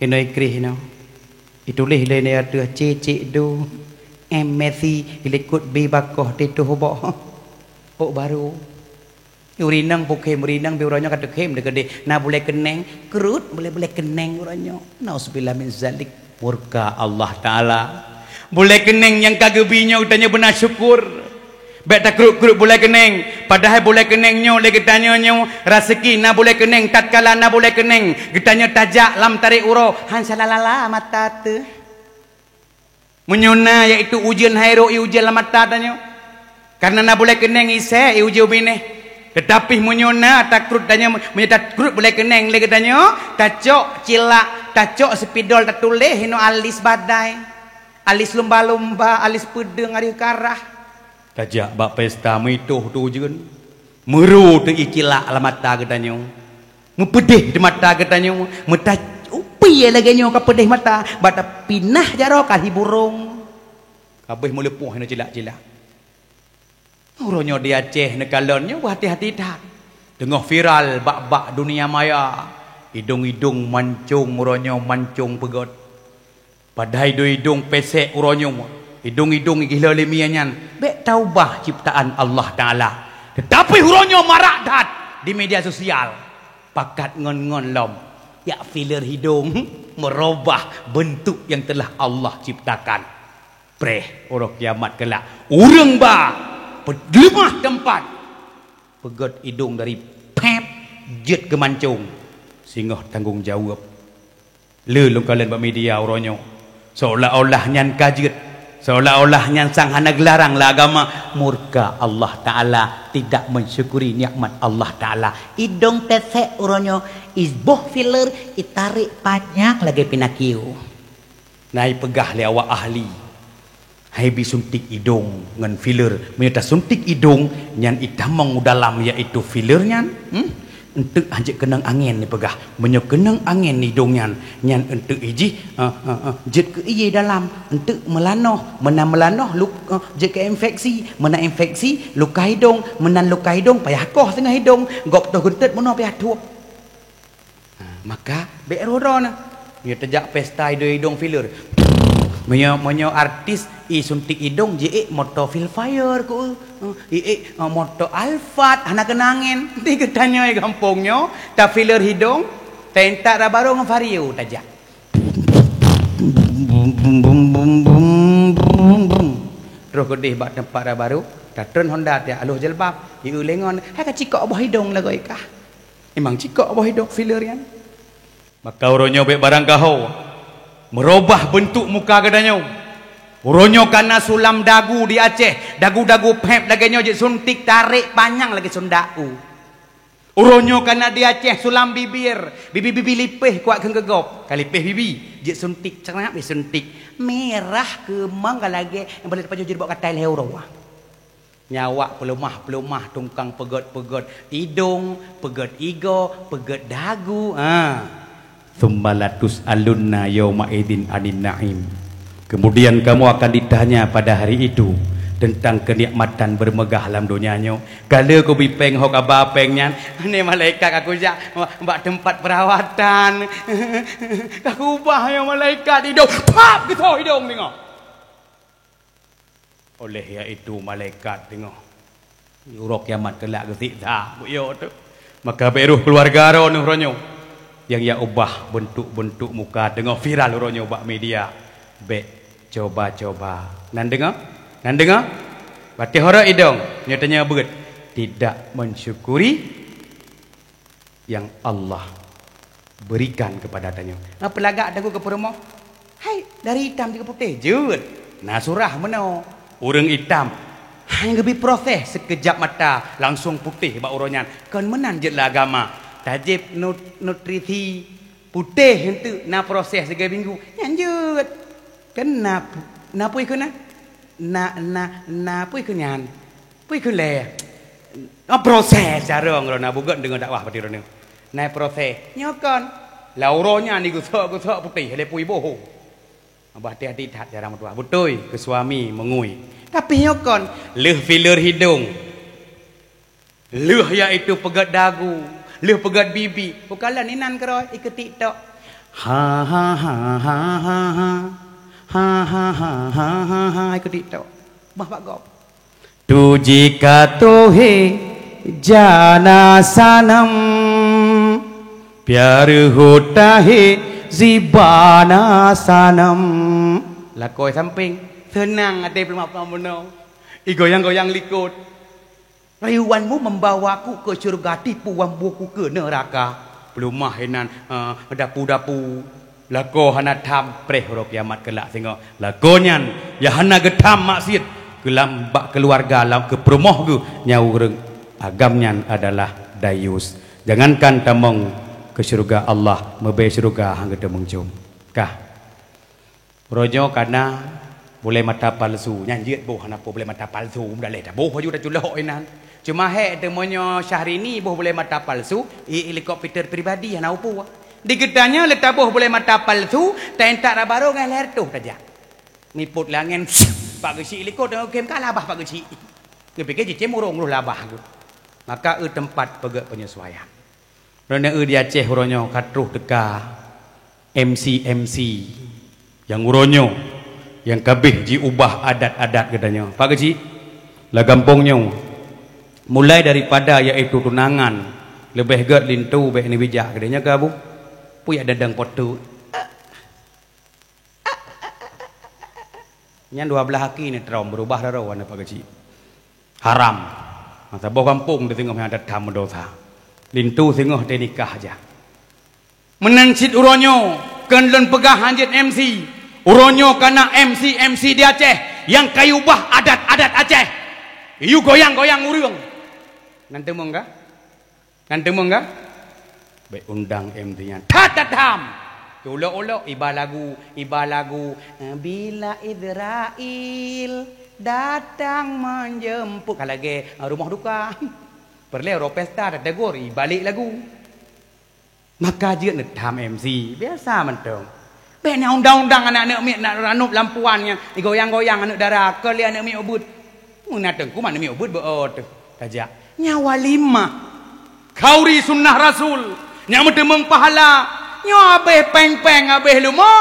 inoe kreh inoe. Ituléh lé nyoe ateueh C C du, M Messi, geulikot B bakoh teutoh boh. Ôk barô. Ureueng inong pukhem, ureueng inong bi uroe nyoe ka teukhém dikeudeh. Na bulée keuneng, kreuet bulée-bulée keuneng uroe nyoe. Nauzubillah min zalik. Murka Allah Taala. Bulée keuneng nyang ka geubi nyoe geutanyoe beuna syukur. Bék takreuet-kreuet bulée keuneng, padahai bulée keuneng nyoe lé geutanyoe nyoe raseuki na bulée keuneng, tatkala na bulée keuneng, geutanyoe tajak lam tarék uroe, han salalala mata teuh. Meunyoe na, yaitu ujeuen hai rhot, i ujeuen lam mata tanyoe. Kareuna na bulée keuneng isée, i ujeuen binéh. Teutapi meunyoe na takreuet tanyoe, meunyoe takreuet bulée keuneng lé geutanyoe, tacok cilak, tacok sipidol, tatuléh inoe alis badai, alis lumba-lumba, alis peudeueng, alis karah. Tajak bak pesta meuitoh teuh ujeuen, meurô teuh ie cilak lam mata geutanyoe, meupeudeh di mata geutanyoe, meuta-, upie lagée nyoe ka peudeh mata, bak tapinah jaroe ka hi burông, ka abéh meuleupôh inoe cilak-cilak. Uroe nyoe di Aceh neukalon nyoe beuhati-hati that. Teungoh viral bak-bak dunia maya, idong-idong mancong uroe nyoe mancong peugét. Padahai idong-idong pesek uroe nyoe, idong-idong geuhilée lé mie nyan, bék taubah ciptaan Allah Taala. Teutapi uroe nyoe marak that di media sosial. Pakat ngon-ngon lom, jak filler hidong, meurubah beuntuk nyang teulah Allah ciptakan. Preh uroe kiamat keulak, ureuëng ba peuleumah teumpat, peugét idong dari pép jeuet keu mancong, singoh tanggong jaweueb. Le lôn kalon bak media uroe nyoe, seolah-olah nyan ka jeuet, seolah-olah nyan sang hana geularang lé agama, murka Allah Taala, tidak mensyukuri nikmat Allah Taala. Idong pesek uroe nyoe, iboh filler, itarek panyang lagée Pinocchio. Na ipeugah lé awak ahli, hai bi suntik idong ngon filler. Meunyoe tasuntik idong nyan itamong u dalam, yaitu filler nyan, hmm? Enteuk hanjeuet keunong angén ipeugah. Meunyoe keunong angén idong nyan, nyan enteuk ijih, eh, eh, eh, jeuet keu ié dalam, enteuk meulanoh. Meunan meulanoh, luk-, eh, jeuet keu infeksi. Meunan infeksi, luka idong. Meunan luka idong, payah koh teungoh idong. Gob toh geuntet meunoe payah thueb. Ha, maka bék rhoh droe na. Meunyoe tajak pesta idong-idong filler. Meunyoe, meunyoe artis i suntik idong jiék moto Feel Fire ku. Ha, iék, ha, moto Alphard hana keunong angén. Di geutanyoe gampông nyoe, ta filler hidong, ta intat raba rhot ngon Vario tajak. Troh keudeh bak teumpat raba rhot, ta treun Honda tajak aloh jilbab, ieu lé ngon, hai ka cikok boh idong lagoe kah. Memang cikok boh idong filler nyan. Maka uroe nyoe bék barang gaho meurubah beuntuk muka geutanyoe. Uroe nyoe ka na sulam dagu di Aceh, dagu-dagu pép lagée nyoe jeuet suntik tarek panyang lagée sundak u. Uroe nyoe ka na di Aceh sulam bibir, bibi-bibi lipéh kuat kheun keu gob. Ka lipéh bibi, jeuet suntik, cerap jeuet suntik. Mirah keumang ka lagée nyang balek tapajoh jeuet bak katai lhée uroe. Nyan awak peuleumah-peuleumah, tukang peugét-peugét idong, peugét igoe, peugét dagu. Ha. "Tsumma latus'alunna yauma idzin 'anin na'im." Kemudian kamu akan ditanya pada hari itu tentang kenikmatan bermegah lam donya nyoe. Ka lheueh kubi péng ho kaba péng nyan, aneuk malaikat ka kujak bak teumpat peurawatan. Ka kubah nyoe malaikat idong, pap, geusoh idong teungoh. Óh lheueh nyan malaikat teungoh, uroe kiamat keulak geusiksa, buk yo teuh. Maka bék rôh keuluwarga droeneuh uroe nyoe nyang ya ubah beuntuk-beuntuk muka teungoh viral uroe nyoe bak media. Bék coba-coba. Nan deungoe? Nan deungoe? Watée ho rot idong, nyoe tanyoe beuet, tidak mensyukuri yang Allah berikan kepada tanyoe. Na peulagak tanyoe keu peurumoh, hai, dari itam jeuet keu putéh, jeuet. Na surah meunoe, ureuëng itam hana geubi proses, sikeujab mata langsong putéh bak uroe nyan. Kon meunan jeuet lé agama. Tajép nut-, nutrisi putéh eunteuk, na proses sigoe minggu, nyan jeuet. Kan na pu-, na peue keu na? Na, na, na peue keu nyan? Peue keu lé? Ah, proses carông lôn na beugot deungon dakwah pati droeneuh. Na proses. Nyoe kon. Lam uroe nyan digeusok-geusok putéh lé pui boh. Bah hati-hati that cara meutuah. Beutôi keu suami meungui. Tapi nyoe kon, lheueh filler hidong. Lheueh yaitu peugét dagu, lheueh peugét bibi. Bukan lôn inan keurôi ikeu TikTok. Ha, ha, ha, ha, ha, ha. Ha, ha, ha, ha, ha, ha, ikeu TikTok. Bah bak gob. Tu jikatoe jana sanam, piareuhot tahe zibana sanam. Lakoe sampéng, seunang até peuleumah-peuleumah bunoe. Igoyang-goyang likot. Rayuanmu membawaku ke syurga, tipu wambuku ke neraka. Peuleumah inan, eh, dapu-dapu. Lakoe hana tham, preh uroe kiamat keulak singoh. Lakoe nyan nyang hana geutham maksiet keu lam bak keuluwarga lam keu peurumoh geuh, nyan ureuëng agam nyan adalah dayus. Jangankan tamong keu syeuruga Allah, meubée syeuruga han geuteumeung com. Kah. Uroe nyoe kana bulée mata palsu, nyan jeuet boh hana peue bulée mata palsu, mudaleh taboh laju taculok inan. Cuma hék teuh meunyoe Syahrini boh bulée mata palsu, i helikopter pribadi hana upu. Di geutanyoe lé taboh bulée mata palsu, taintat raba roh ngon lhée reutôh tajak. Mipot lé angén, Pak Geuchik likot, teungoh kém ka labah Pak Geuchik. Geupike cicém ureuëng roh labah geuh. Maka eu teumpat peugét peunyesuaian. Droeneuh eu di Aceh uroe nyoe ka troh teuka M C-M C nyang uroe nyoe nyang ka abéh jiubah adat-adat geutanyoe. Pak Geuchik, lam gampông nyoe, mulai daripada yaitu tunangan, leubeh gét linto bék neubijak keudeh nyoe keu abu. Peue yak dadang poteuk. Nyan dua blaih aki neutrom beurubah daroe aneuk Pak Geuchik. Haram. Masa boh gampông teuh singoh nyang that-that meudosa. Linto singoh teunikah jak. Meunan cit uroe nyoe, kheun lôn peugah hanjeuet M C. Uroe nyoe kana M C-M C di Aceh nyang ka ubah adat-adat Aceh. Yue goyang-goyang ureuëng. Nan teumeung kah? Nan teumeung kah? Bék undang M C nyan. That-that tham! Ulok-ulok iba lagu, iba lagu, "Bila Israel datang menjemput." Ka lagée rumoh duka. Peureulée uroe pesta tategur, ibalek lagu. Maka jeuet neutham M C, biasa mantong. Bék na undang-undang aneuk-aneuk miet na ranub lampuan nyan, igoyang-goyang aneuk dara, keu lé aneuk miet ubeuet. Meunan teungku aneuk miet ubeuet beu teuh tajak. Nyan walimah. Khauri sunnah Rasul. Nyang meuteumeung pahala. Nyoe abéh péng-péng, abéh leumo.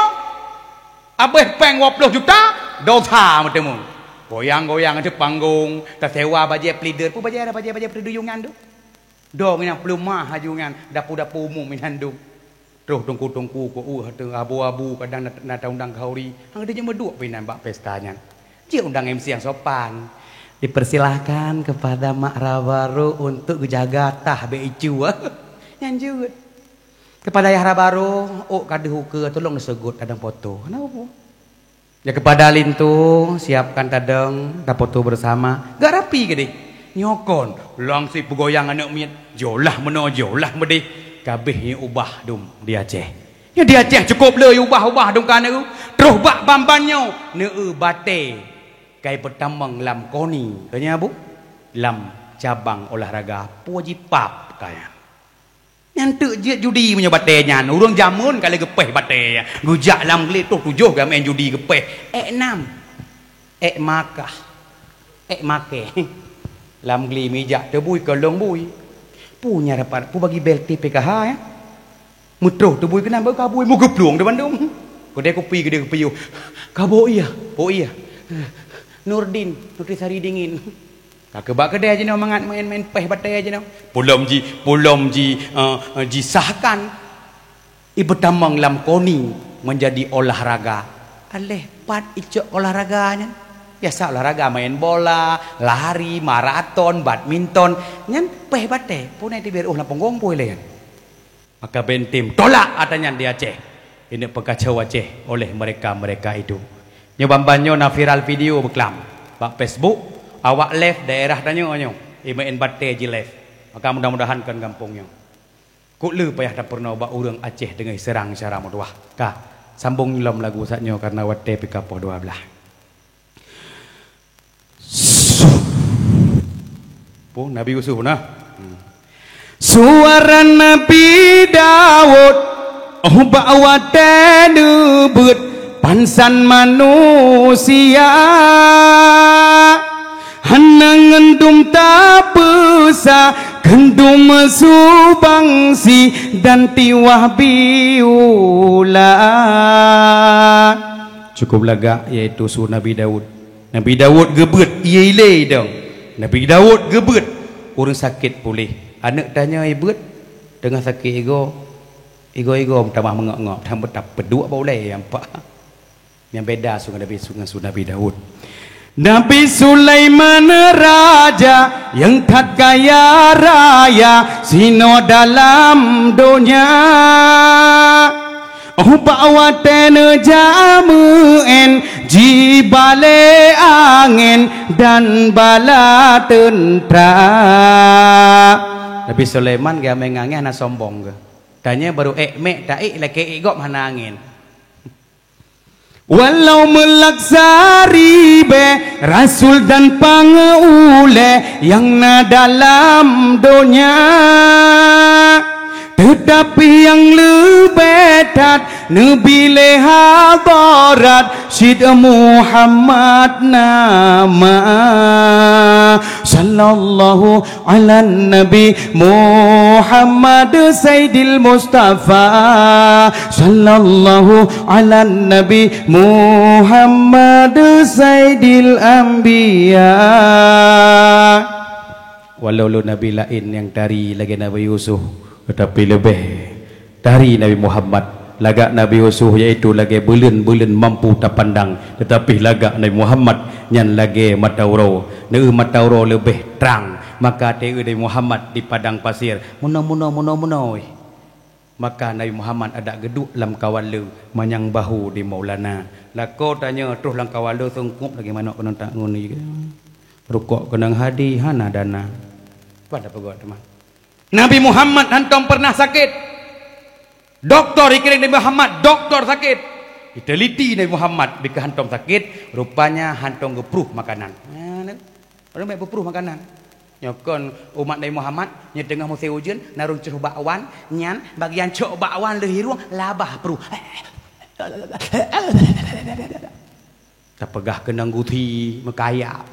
Abéh péng dua ploh juta, dosa meuteumeung. Goyang-goyang ateueh panggong, tasewa bajée plider, peue bajée, bajée, bajée peuduyong nyan tu. Dong inan peuleumah laju nyan, dapu-dapu umum inan dong. Troh teungku-teungku keu ueh teuh abu-abu kadang na, na taundang khauri. Hang deuh jeuet meuduek pih inan bak pesta nyan. Jeuet undang M C nyang sopan. Dipersilahkan kepada mak hara barô untuk geujaga tah bék icu. Nyan jeuet. Kepada ayah hara barô, ôk ka deuh ukeue, tulông neuseugot tadong poto. Hana peue. Ya, kepada linto, siapkan tadong, tapoto bersama. Gak rapi keudeh. Nyoe kon, lôn sit peugoyang aneuk miet, jioh lah meunoe, jioh lah meudeh, ka abéh nyoe ubah dum di Aceh. Nyoe di Aceh cukôp le ubah-ubah dum ka na. Troh bak ban-ban nyoe, neu batèe kai peutamong lam koni, ka nyan, Bu, lam cabang olahraga, peue jipap ka nyan. Nyan teuk jeuet judi meunyoe batèe nyan. Ureueng jameun ka lheueh geupèh batèe. Geujak lam glé troh tujoh geumaén judi geupèh. Èk nam. Èk makah. Èk makèe. Lam glé meujak teubui keu lôn bui. Peue nyan rapat, peue bagi bèl T P K H, ya? Meutroh teubui keunan bak kabui, meugeuplueng di bandum. Keudè kupi, keudè kupiôh. Ka bôh iya, bôh iya. Nurdin, Nutrisari dingin. Ka keubah keudè jinoe mangat maén-maén pèh batèe jinoe. Peulom ji, peulom ji, eh, eh, jisahkan. Ipeutamong lam koni meunjadi olahraga. Aléh pat icok olahraga nyan? Biasa olahraga maén bola, lari, maraton, badminton. Nyan pèh batèe, peue na teubiet reuôh lam punggong peue lé nyan. Maka bèntem tolak ata nyan di Aceh. Ini peukaco Aceh oleh mereka-mereka itu. Nyoe ban-ban nyoe na viral video beuklam bak Facebook, awak live daerah tanyoe nyoe, imaén batèe ji live. Maka mudah-mudahan kon gampông nyoe. Kok le payah tapeurunoe bak ureueng Aceh deungon seurang syara meutuwah. Ka, sambong lom lagu saat nyoe karena watèe pih ka poh dua blah. Su-, Pu, Nabi Yusuf nah. Hmm. Suara Nabi Daud, oh, bak watèe neubeuet pansan manusia. Hana ngon dum tapeusa, kheun dum subangsi dan tiwah biula. Cukup lagak, yaitu su Nabi Daud. Nabi Daud geubeuet ié ilée idong. Nabi Daud geubeuet ureueng sakét puléh. Aneuk tanyoe ibeuet teungoh sakét igoe, igoe-igoe meutamah meungok-ngok, dan beutap peuduek bak ulée nyang pak. Nyang beda su Nabi, su, su Nabi Daud. Nabi Sulaiman raja nyang that kaya raya sinoe dalam donya. Oh, bak watèe neujak meu'én, jibalée angén dan bala teuntra. Nabi Sulaiman geuh meu'én angén hana sombong geuh. Tanyoe barô ék mèk taék lakèe ék gob hana angén. Walau meulaksa ribée rasul dan pangeulée nyang na dalam donya, teutapi nyang leubeh that neubi lé hadharat cit Muhammad nama. Sallallahu ala Nabi Muhammad Sayyidil Mustafa. Sallallahu ala Nabi Muhammad Sayyidil Anbiya. Walau lôn nabi laén nyang tari lagèe Nabi Yusuf, teutapi leubeh tari Nabi Muhammad. Lagak Nabi Yusuf, yaitu lagèe buleuen-buleuen mampu tapandang, teutapi lagak Nabi Muhammad nyan lagèe mata uroe. Neu mata uroe leubeh trang, maka ateueh Nabi Muhammad di padang pasir, meunoe-meunoe, meunoe-meunoe. Maka Nabi Muhammad adak geuduek lam kawaleu manyang bahu di Maulana. Lakoe tanyoe troh lam kawaleu seungkôb lagèe manok keunong tak ngon ié. Rukok keunong hadi hana dana. Pada peugah teuma. Nabi Muhammad hantom pernah sakét. Doktor ikirém Nabi Muhammad, doktor sakét. Iteliti Nabi Muhammad bika hantom sakét, rupanya hantom geupruh makanan. Nah, nah. Ureueng bèk peupruh makanan. Nyoe kon umat Nabi Muhammad, nyoe teungoh musém ujeuen, na ureueng cok bakwan, nyan bagian cok bakwan lheueh hirueng, labah pruh. Tapeugah keunong guthi, meukayap.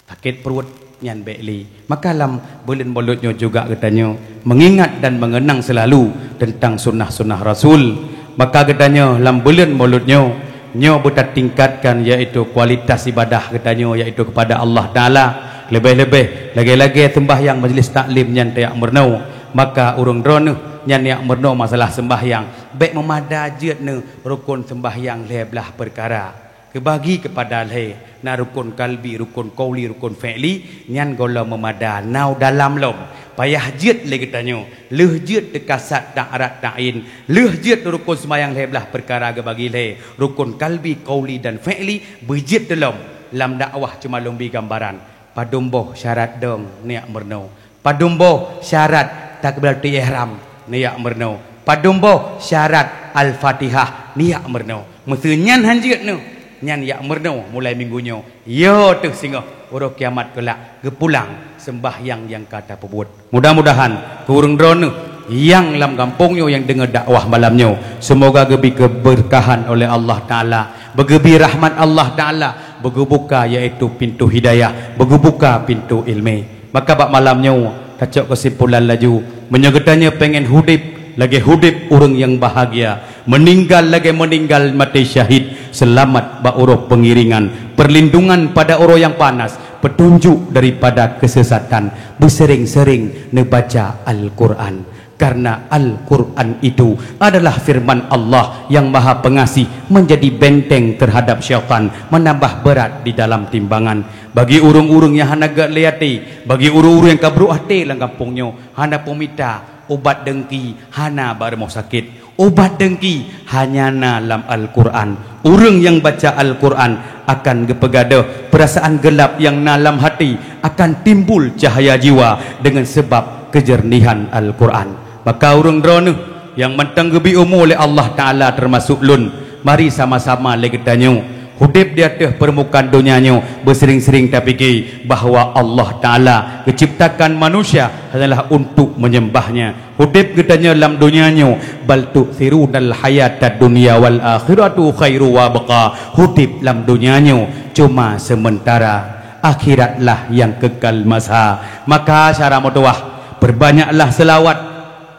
Sakét pruet, nyan bèk lé. Maka lam buleuen Maulud nyoe juga geutanyoe meungingat dan meungeunang seulalu teuntang sunnah-sunnah Rasul. Maka geutanyoe lam buleuen Maulud nyoe, nyoe beutatingkatkan, yaitu kualitas ibadah geutanyoe, yaitu keupada Allah Taala. Leubeh-leubeh, lagèe-lagèe seumbahyang majlis taklim nyan tajak meurunoe. Maka ureueng droeneuh nyan jak meurunoe masalah seumbahyang, bèk meumada jeuet neuh rukon seumbahyang lhèe blaih peukara. Geubagi keupada lhèe, na rukon kalbi, rukon qauli, rukon fi'li, nyan gohlom meumada, na u dalam lom. Payah jeuet lé geutanyoe, lheueh jeuet teuka sat ta'arad ta'yin, lheueh jeuet rukon seumayang lhèe blaih peukara geubagi lhèe, rukon kalbi, qauli dan fi'li, beujeuet teulom. Lam dakwah cuma lôn bi gambaran. Padum boh syarat dong neujak meurunoe. Padum boh syarat takbiratul ihram neujak meurunoe. Padum boh syarat Al-Fatihah neujak meurunoe. Meuseu nyan hanjeuet neuh, nyan jak meurunoe mulai minggu nyoe. Yo teuh singoh uroe kiamat keulak geupulang seumbahyang nyang ka tapeubuet. Mudah-mudahan keu ureuëng droeneuh nyang lam gampông nyoe nyang deungoe dakwah malam nyoe, seumoga geubri keubeurkahan oleh Allah Taala, beugeubi rahmat Allah Taala, beugeubuka yaitu pintoe hidayah, beugeubuka pintoe iéleumé. Maka bak malam nyoe tacok keusimpulan laju, meunyoe geutanyoe pengen hudeb lagée hudeb ureuëng nyang bahagia, meuninggal lagée meuninggal maté syahid, seulamat bak uroe peungiringan, perlindungan pada uroe nyang panas, peutunjok daripada keusesatan, beuseuring-seuring neubaca Al-Qur'an. Karena Al-Qur'an itu adalah firman Allah yang Maha Pengasih, menjadi benteng terhadap syaitan, menambah berat di dalam timbangan. Bagi ureuëng-ureuëng nyang hana gét lé até, bagi ureuëng-ureuëng nyang ka brok até lam gampông nyoe, hana peumita ubat dengki, hana bak rumoh sakét. Ubat dengki hanya na lam Al-Qur'an. Ureuëng nyang baca Al-Qur'an akan geupeugadôh, peurasaan geulab nyang na lam hati akan timbul cahaya jiwa deungon seubab keujeurnihan Al-Qur'an. Maka ureuëng droeneuh nyang mantong geubri umu lé Allah Taala, teumasok lôn, mari sama-sama lé geutanyoe hudeb di ateueh peurmukaan donya nyoe beuseuring-seuring tapike bahwa Allah Taala geuciptakan manusia hanyalah untuk menyembah-Nya. Hudeb geutanyoe lam donya nyoe, bal tu'thirunal hayatad dunya wal akhiratu khairu wa abqa. Hudeb lam donya nyoe cuma seumeuntara, akhiratlah nyang keukal masa. Maka syara meutuwah, peubanyaklah seulawat.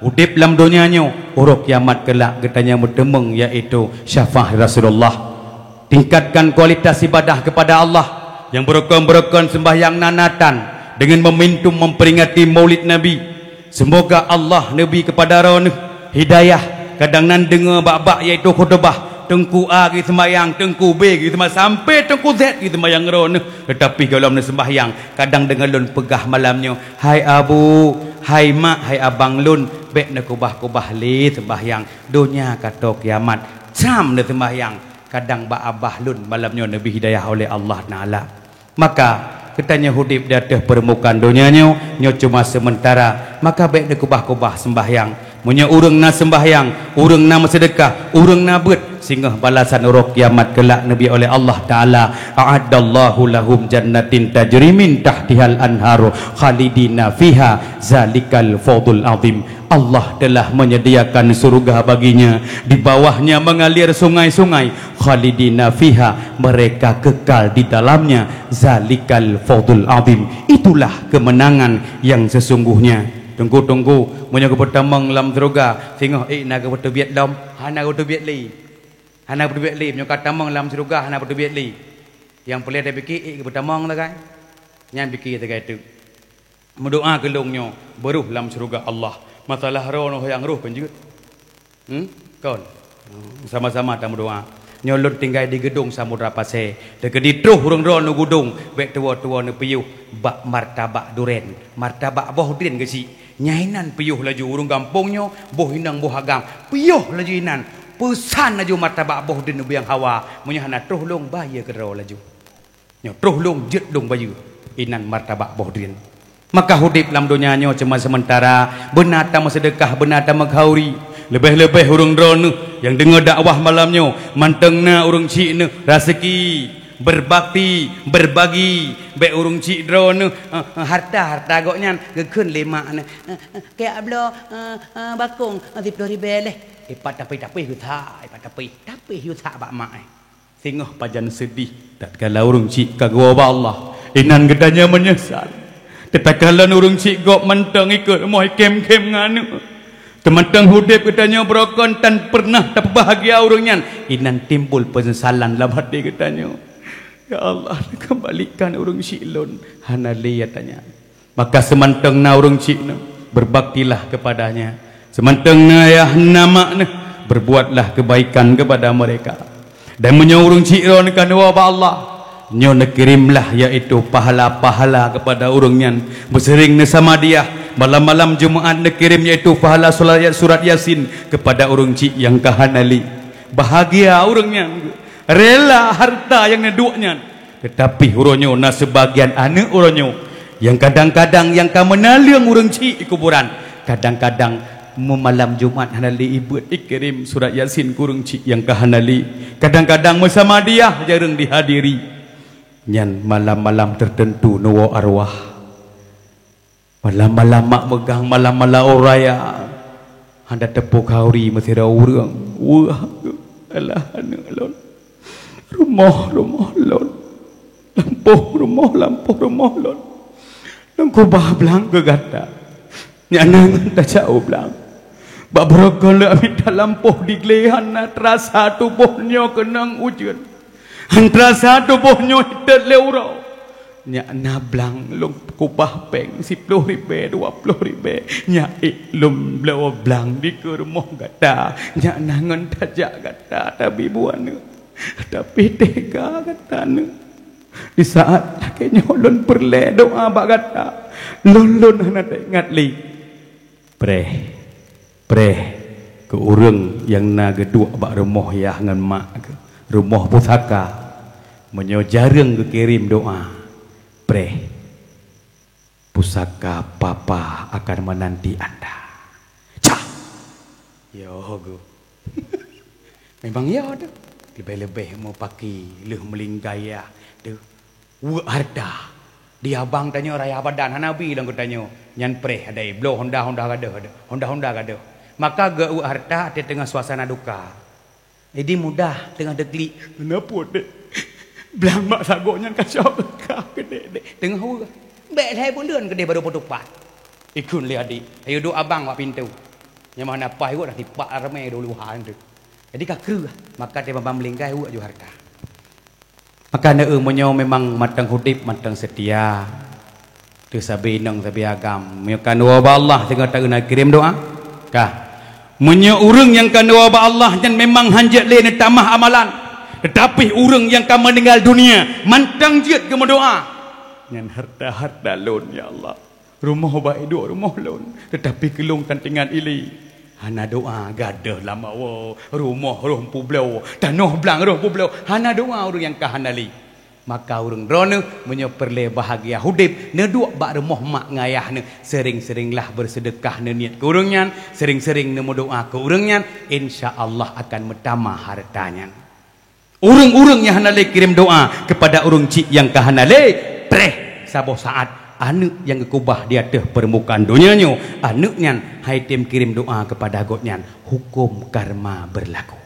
Udeb lam donya nyoe, uroe kiamat keulak geutanyoe meuteumeung, yaitu syafaat Rasulullah. Tingkatkan kualitas ibadah kepada Allah. Nyang beurukon-beurukon seumbahyang nan natan deungon momentum memperingati Maulid Nabi. Semoga Allah neubri kepada droeneuh hidayah. Kadang nan deungoe bak-bak, yaitu khutubah, Teungku A geuseumbahyang, Teungku B geuseumbahyang, sampai Teungku Z geuseumbahyang droeneuh. Teutapi gohlom neuseumbahyang, kadang deungon lôn peugah malam nyoe, "Hai abu, hai mak, hai abang lôn, bék neukubah-kubah lé seumbahyang, donya ka tô kiamat." Cam neuseumbahyang, kadang bak abah lôn malam nyoe neubri hidayah oleh Allah Taala. Maka, geutanyoe udeb di ateueh peurmukaan donya nyoe, nyoe cuma seumeuntara, maka bék neukubah-kubah seumbahyang. Meunyoe ureuëng na seumbahyang, ureuëng na meuseudeukah, ureuëng na beuet, singoh balasan uroe kiamat keulak neubri oleh Allah Taala, "A'addallahu lahum jannatin tajri min tahtihal anharu khalidina fiha, zalikal fawzul azim." Allah telah menyediakan surga baginya, di bawahnya mengalir sungai-sungai, khalidina fiha, mereka kekal di dalamnya, zalikal fawzul azim, itulah kemenangan yang sesungguhnya. Teungku-teungku, meunyoe geupeutamong lam syeuruga, singoh ék na geupeuteubiet lom, hana geupeuteubiet lé. Hana geupeuteubiet lé, meunyoe ka tamong lam syeuruga hana geupeuteubiet lé. Nyang peureulée tapike ék geupeutamong sagai. Nyan pike sagai teuk. Meudoa keu lôn nyoe, beuroh lam syeuruga Allah. Masalah droeneuh nyang roh kon jeuet. Hmm? Kon. Hmm, sama-sama tameudoa. Nyoe lôn tinggai di Geudong Samudra Pasé. Teukeudi troh ureuëng droeneuh Geudong, bék tuwoe-tuwoe neupiôh bak martabak duren. Martabak boh duren geuchik. Nyan inan piôh laju ureuëng gampông nyoe, boh inong boh agam. Piôh laju inan. Peusan laju martabak boh duren u biang hawa. Meunyoe hana troh lôn, bayeue keudroe laju. Nyoe troh lôn jeuet lôn bayeue inan martabak boh duren. Maka udeb lam donya nyoe cuma seumeuntara, beuna tameuseudeukah, beuna tameukhauri. Leubeh-leubeh ureuëng droeneuh nyang deungoe dakwah malam nyoe, mantong na ureuëng chik neuh raseuki, berbakti, berbagi, bék ureuëng chik droeneuh, eh, eh, harta, harta gobnyan geukheun lé mak neuh. Eh, eh, keu abloe, eh, eh, bakong, eh, siplôh ribée leh. Ipat tapih-tapih geusak, ipat tapih, tapih geusak bak mak, eh. Singoh pajan seudeh tatkala ureuëng chik ka geuwoe bak Allah, inan geutanyoe meunyeusal. Teuh takalon ureuëng chik gob mantong ikot rumoh ikhém-khém ngon aneuk. Teumantong udeb geutanyoe beurokon tan peureunah tapeubahgia ureuëng nyan, inan timbul peunyesalan lam até geutanyoe. Ya Allah, keumbalikan ureuëng chik lôn, hana lé nyang tanyang. Maka seumantong na ureuëng chik neuh, berbaktilah kepadanya. Seumantong na ayah na mak neuh, berbuatlah kebaikan kepada mereka. Dan meunyoe ureuëng chik droeneuh ka neuwoe bak Allah, nyoe neukirimlah, yaitu pahala-pahala kepada ureuëng nyan. Beuseuring neusamadiah, malam-malam Jumaat neukirim, yaitu pahala surat, surat Yasin kepada ureuëng chik nyang ka hana lé. Bahagia ureuëng nyan, rela harta nyang neuduek nyan. Teutapi uroe nyoe na seubagian aneuk uroe nyoe nyang kadang-kadang nyang ka meunaleueng ureuëng chik di kuburan, kadang-kadang meumalam Jumat hana lé ibeuet ikirém surat Yasin keu ureuëng chik nyang ka hana lé, kadang-kadang meusamadiah jareueng dihadiri. Nyan malam-malam teuteuntu neuwoe arwah. Malam-malam mak meugang, malam-malam uroe raya. Hana teupeu khauri meusidroe ureuëng. Weueh, alah aneuk lôn. Rumoh, rumoh lôn. Lampôh rumoh, lampôh rumoh lôn. Lôn kubah blang keu gata. Nyan na ngon tajak u blang. Bak beurokon lé mita lampôh di glé hana teurasa tuboh nyoe keunong ujeuen. Hana teurasa tuboh nyoe hitet lé uroe. Nyak na blang lôn kubah péng siploh ribée, dua ploh ribée. Nyak ék lôn bloe blang dikeue rumoh gata. Nyak na ngon tajak gata tabi bu aneuk. Tapi teuga gata aneuk. Di saát lagée nyoe lôn peureulée doá bak gata. Lôn, lôn hana teuingat lé. Preh, preh keu ureuëng nyang na geuduek bak rumoh yah ngon mak geuh, rumoh pusaka. Meunyoe jareueng geukirém doá, preh, pusaka Papa akan menanti anda. Cah! Yo geuh. Memang yo teuh. Leubeh-leubeh meupaki lheueh meulinggai yah teuh. Weuek hareuta. Di abang tanyoe raya badan hana bi lom geutanyoe. Nyan preh adai bloe honda-honda gadôh, honda-honda gadôh. Maka geuweuek hareuta até teungoh suasana duka. Jadi mudah teungoh teuklik. Hana peuet dek. Blang mak sagoe nyan ka cok kah keu dek, dek. Teungoh weueh. Bék lhée buleuen keudeh baru peutupat. Ikheun lé adik. Ayo duek abang bak pintoe. Nyang mana paih weuek dah tipak ramé dulu han tu. Jadi ka kreueh. Maka teuma bang meulinggai weuek ju hareuta. Maka neu meunyoe memang mantong udeb, mantong seutia, teuh sabe inong sabe agam, meunyoe ka neuwoe bak Allah singoh taeu na kirém doá, kah? Meunyoe ureuëng nyang ka neuwoe bak Allah nyan memang hanjeuet lé neutamah amalan, teutapi ureuëng nyang ka meuninggai dunia mantong jeuet geumeudoá, nyan hareuta-hareuta lôn, ya Allah. Rumoh bak iduek rumoh lôn, teutapi keu lôn tan teuingat ilé. Hana doá gadôh lam awoe, rumoh roh peubloe, tanoh blang roh peubloe, hana doá ureuëng nyang ka hana lé. Maka ureuëng droeneuh meunyoe peureulée bahagia udeb, neuduek bak rumoh mak ngon ayah neuh, seuring-seuringlah beuseudeukah neuniet keu ureuëng nyan, seuring-seuring neumeudoá keu ureuëng nyan, insya Allah akan meutamah hareuta nyan. Ureuëng-ureuëng nyang hana lé kirém doá keupada ureuëng chik nyang ka hana lé, preh saboh saát aneuk nyang geukubah di ateueh peurmukaan donya nyoe, aneuk nyan han item kirém doá keupada gobnyan, huköm karma beurlaku.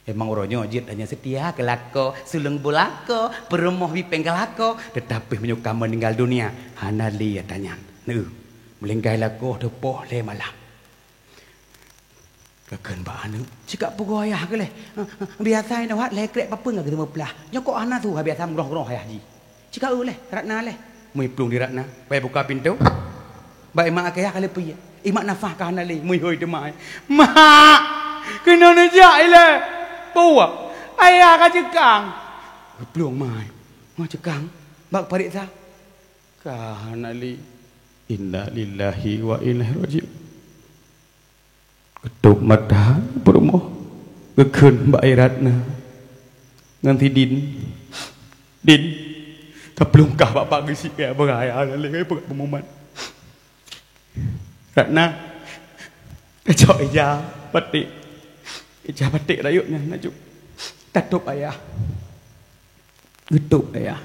Emang uroe nyoe jeuet hana seutia keu lakoe, suleueng beulakoe, peurumoh bipeng keu lakoe, teutapi meunyoe ka meuninggai dunia, hana lé ata nyan. Neuh, meulinggai lakoe teupoh lhée malam. Geukheun bak aneuk, "Cikak peugoe ayah keu lé. Biasa inong hat lhée krek papeuen ka geuteumeuplah. Nyoe kok hana su ha biasa meugroh-groh ayah jih. Cikak eu lé, Ratna lé." Meuplueng di Ratna, bai buka pintoe. Bak imak akai ka leupie. Imak nafah ka hana lé, meuyhôi teuma. "Mak, keunoe neujak ilée. Peue? Ayah ka ceukang." Geuplueng mai. "Ma ceukang? Bak pareksa?" "Ka hana lé." Innalillahi wa inna ilaihi raji'un. Geutôb mata peurumoh, geukheun bak Ratna ngon si Din. "Din, ka plueng kah bapak geuchik keu beuraya lé peugah peumumat." Ratna, tacok ija batek. Ija batek rayeuk nyan laju tatôb ayah. Geutôb ayah.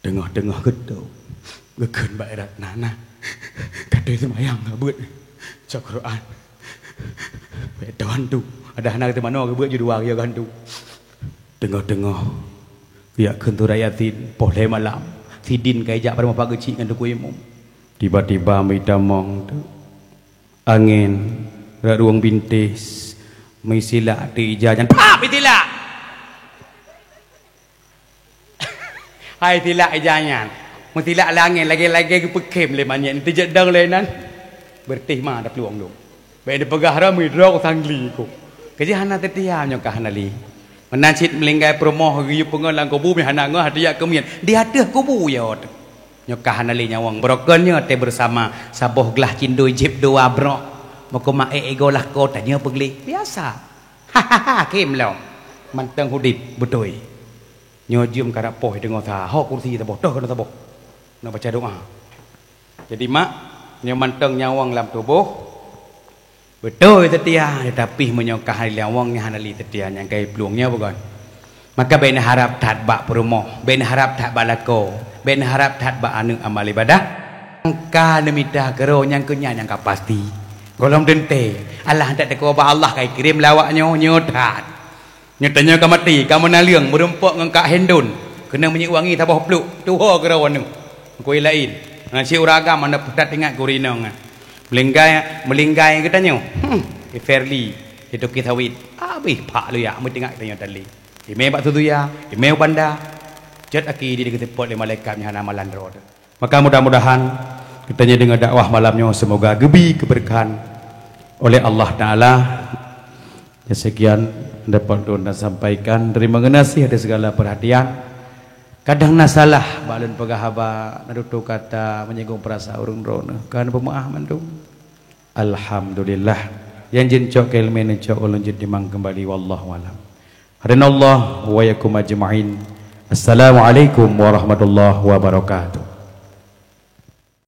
Teungoh-teungoh geutôb, geukheun bak Ratna, "Nah, ka teuh seumayang ka beuet. Cok Quran. Bèk teuh hantu. Adak hana teuh manoe geubeuet ju dua geuyue hantu." Teungoh-teungoh, geujak kheun surat Yasin, poh lhée malam. Si Din ka ijak bak rumoh Pak Geuchik ngon Teungku Imum. Tiba-tiba meutamong teuh angén rot rueng bintéh, meusilak teuh ija nyan. Pap! Isilak! Hai silak ija nyan. Meusilak lé angén, lagée-lagée geupeukém lé manyét, teujeuet dong lé nan. Beureutéh ma taplueng dong. Bék neupeugah ramé droe sangli ku. Keujih hana teutia nyoe ka hana lé. Meunan cit meulinggai peurumoh geuyue peungon lam kubu meuhana ngoh hana teuyak keumiet. Di ateueh kubu yo teuh. Nyoe ka hana lé nyawöng. Beurokon nyoe teuh beusama saboh glah cindoi jieb dua broh. Meukeumah ék igoe lah ko tanyoe peugleh. Biasa. Hahaha, kém lom. Mantong udeb beutôi. Nyoe jeuem karab poh deungoe sa, ho kursi saboh, toh keunoe saboh. Nak baca doa. Jadi mak, nyoe mantong nyawöng lam tuboh, beutôi seutia, teutapi meunyoe ka hana lé nyawöng, nyan hana lé seutia, nyang ka iplueng nyoe bukan. Maka bèk neuharab that bak peurumoh, bèk neuharab that bak lakoe, bèk neuharab that bak aneuk amal ibadah. Nyang ka neumita keudroe nyang keu nyan nyang ka pasti. Gohlom teuntèe, alah that teuka bak Allah ka ikirém lé awak nyoe, nyoe that. Nyoe tanyoe ka maté, ka meunaleueng, meurumpok ngon kak Hendon. Keuneuk minyeuk wangi saboh pluk, tuho keudroe aneuk. Kue laén. Ngon si ureueng agam hana peutat ingat keu ureueng inong nyan. Meulinggai, meulinggai geutanyoe. Hmm, si Fairly, si tukang sawit. Habéh phak luyak meuteungat geutanyoe tali. Imè bak Suzuya, imè u Banda. Cot aki di geuseupôt lé malaikat nyang hana malan droe teuh. Maka mudah-mudahan geutanyoe deungoe dakwah malam nyoe, semoga geubi keubeureukhan oleh Allah Taala. Ya, sekian dapat ulôn sampaikan. Terima kasih atas segala perhatian. Kadang na salah bak lôn peugah haba, na tutoe kata menyinggung perasaan ureueng droeneuh. Kan peumaáh mandum. Alhamdulillah. Nyang jeuet cok keu ileumèe neucok, ulôn jeuet timang keumbali. Wallahu alam. Hadanallah wa iyyakum ajma'in. Assalamualaikum warahmatullahi wabarakatuh.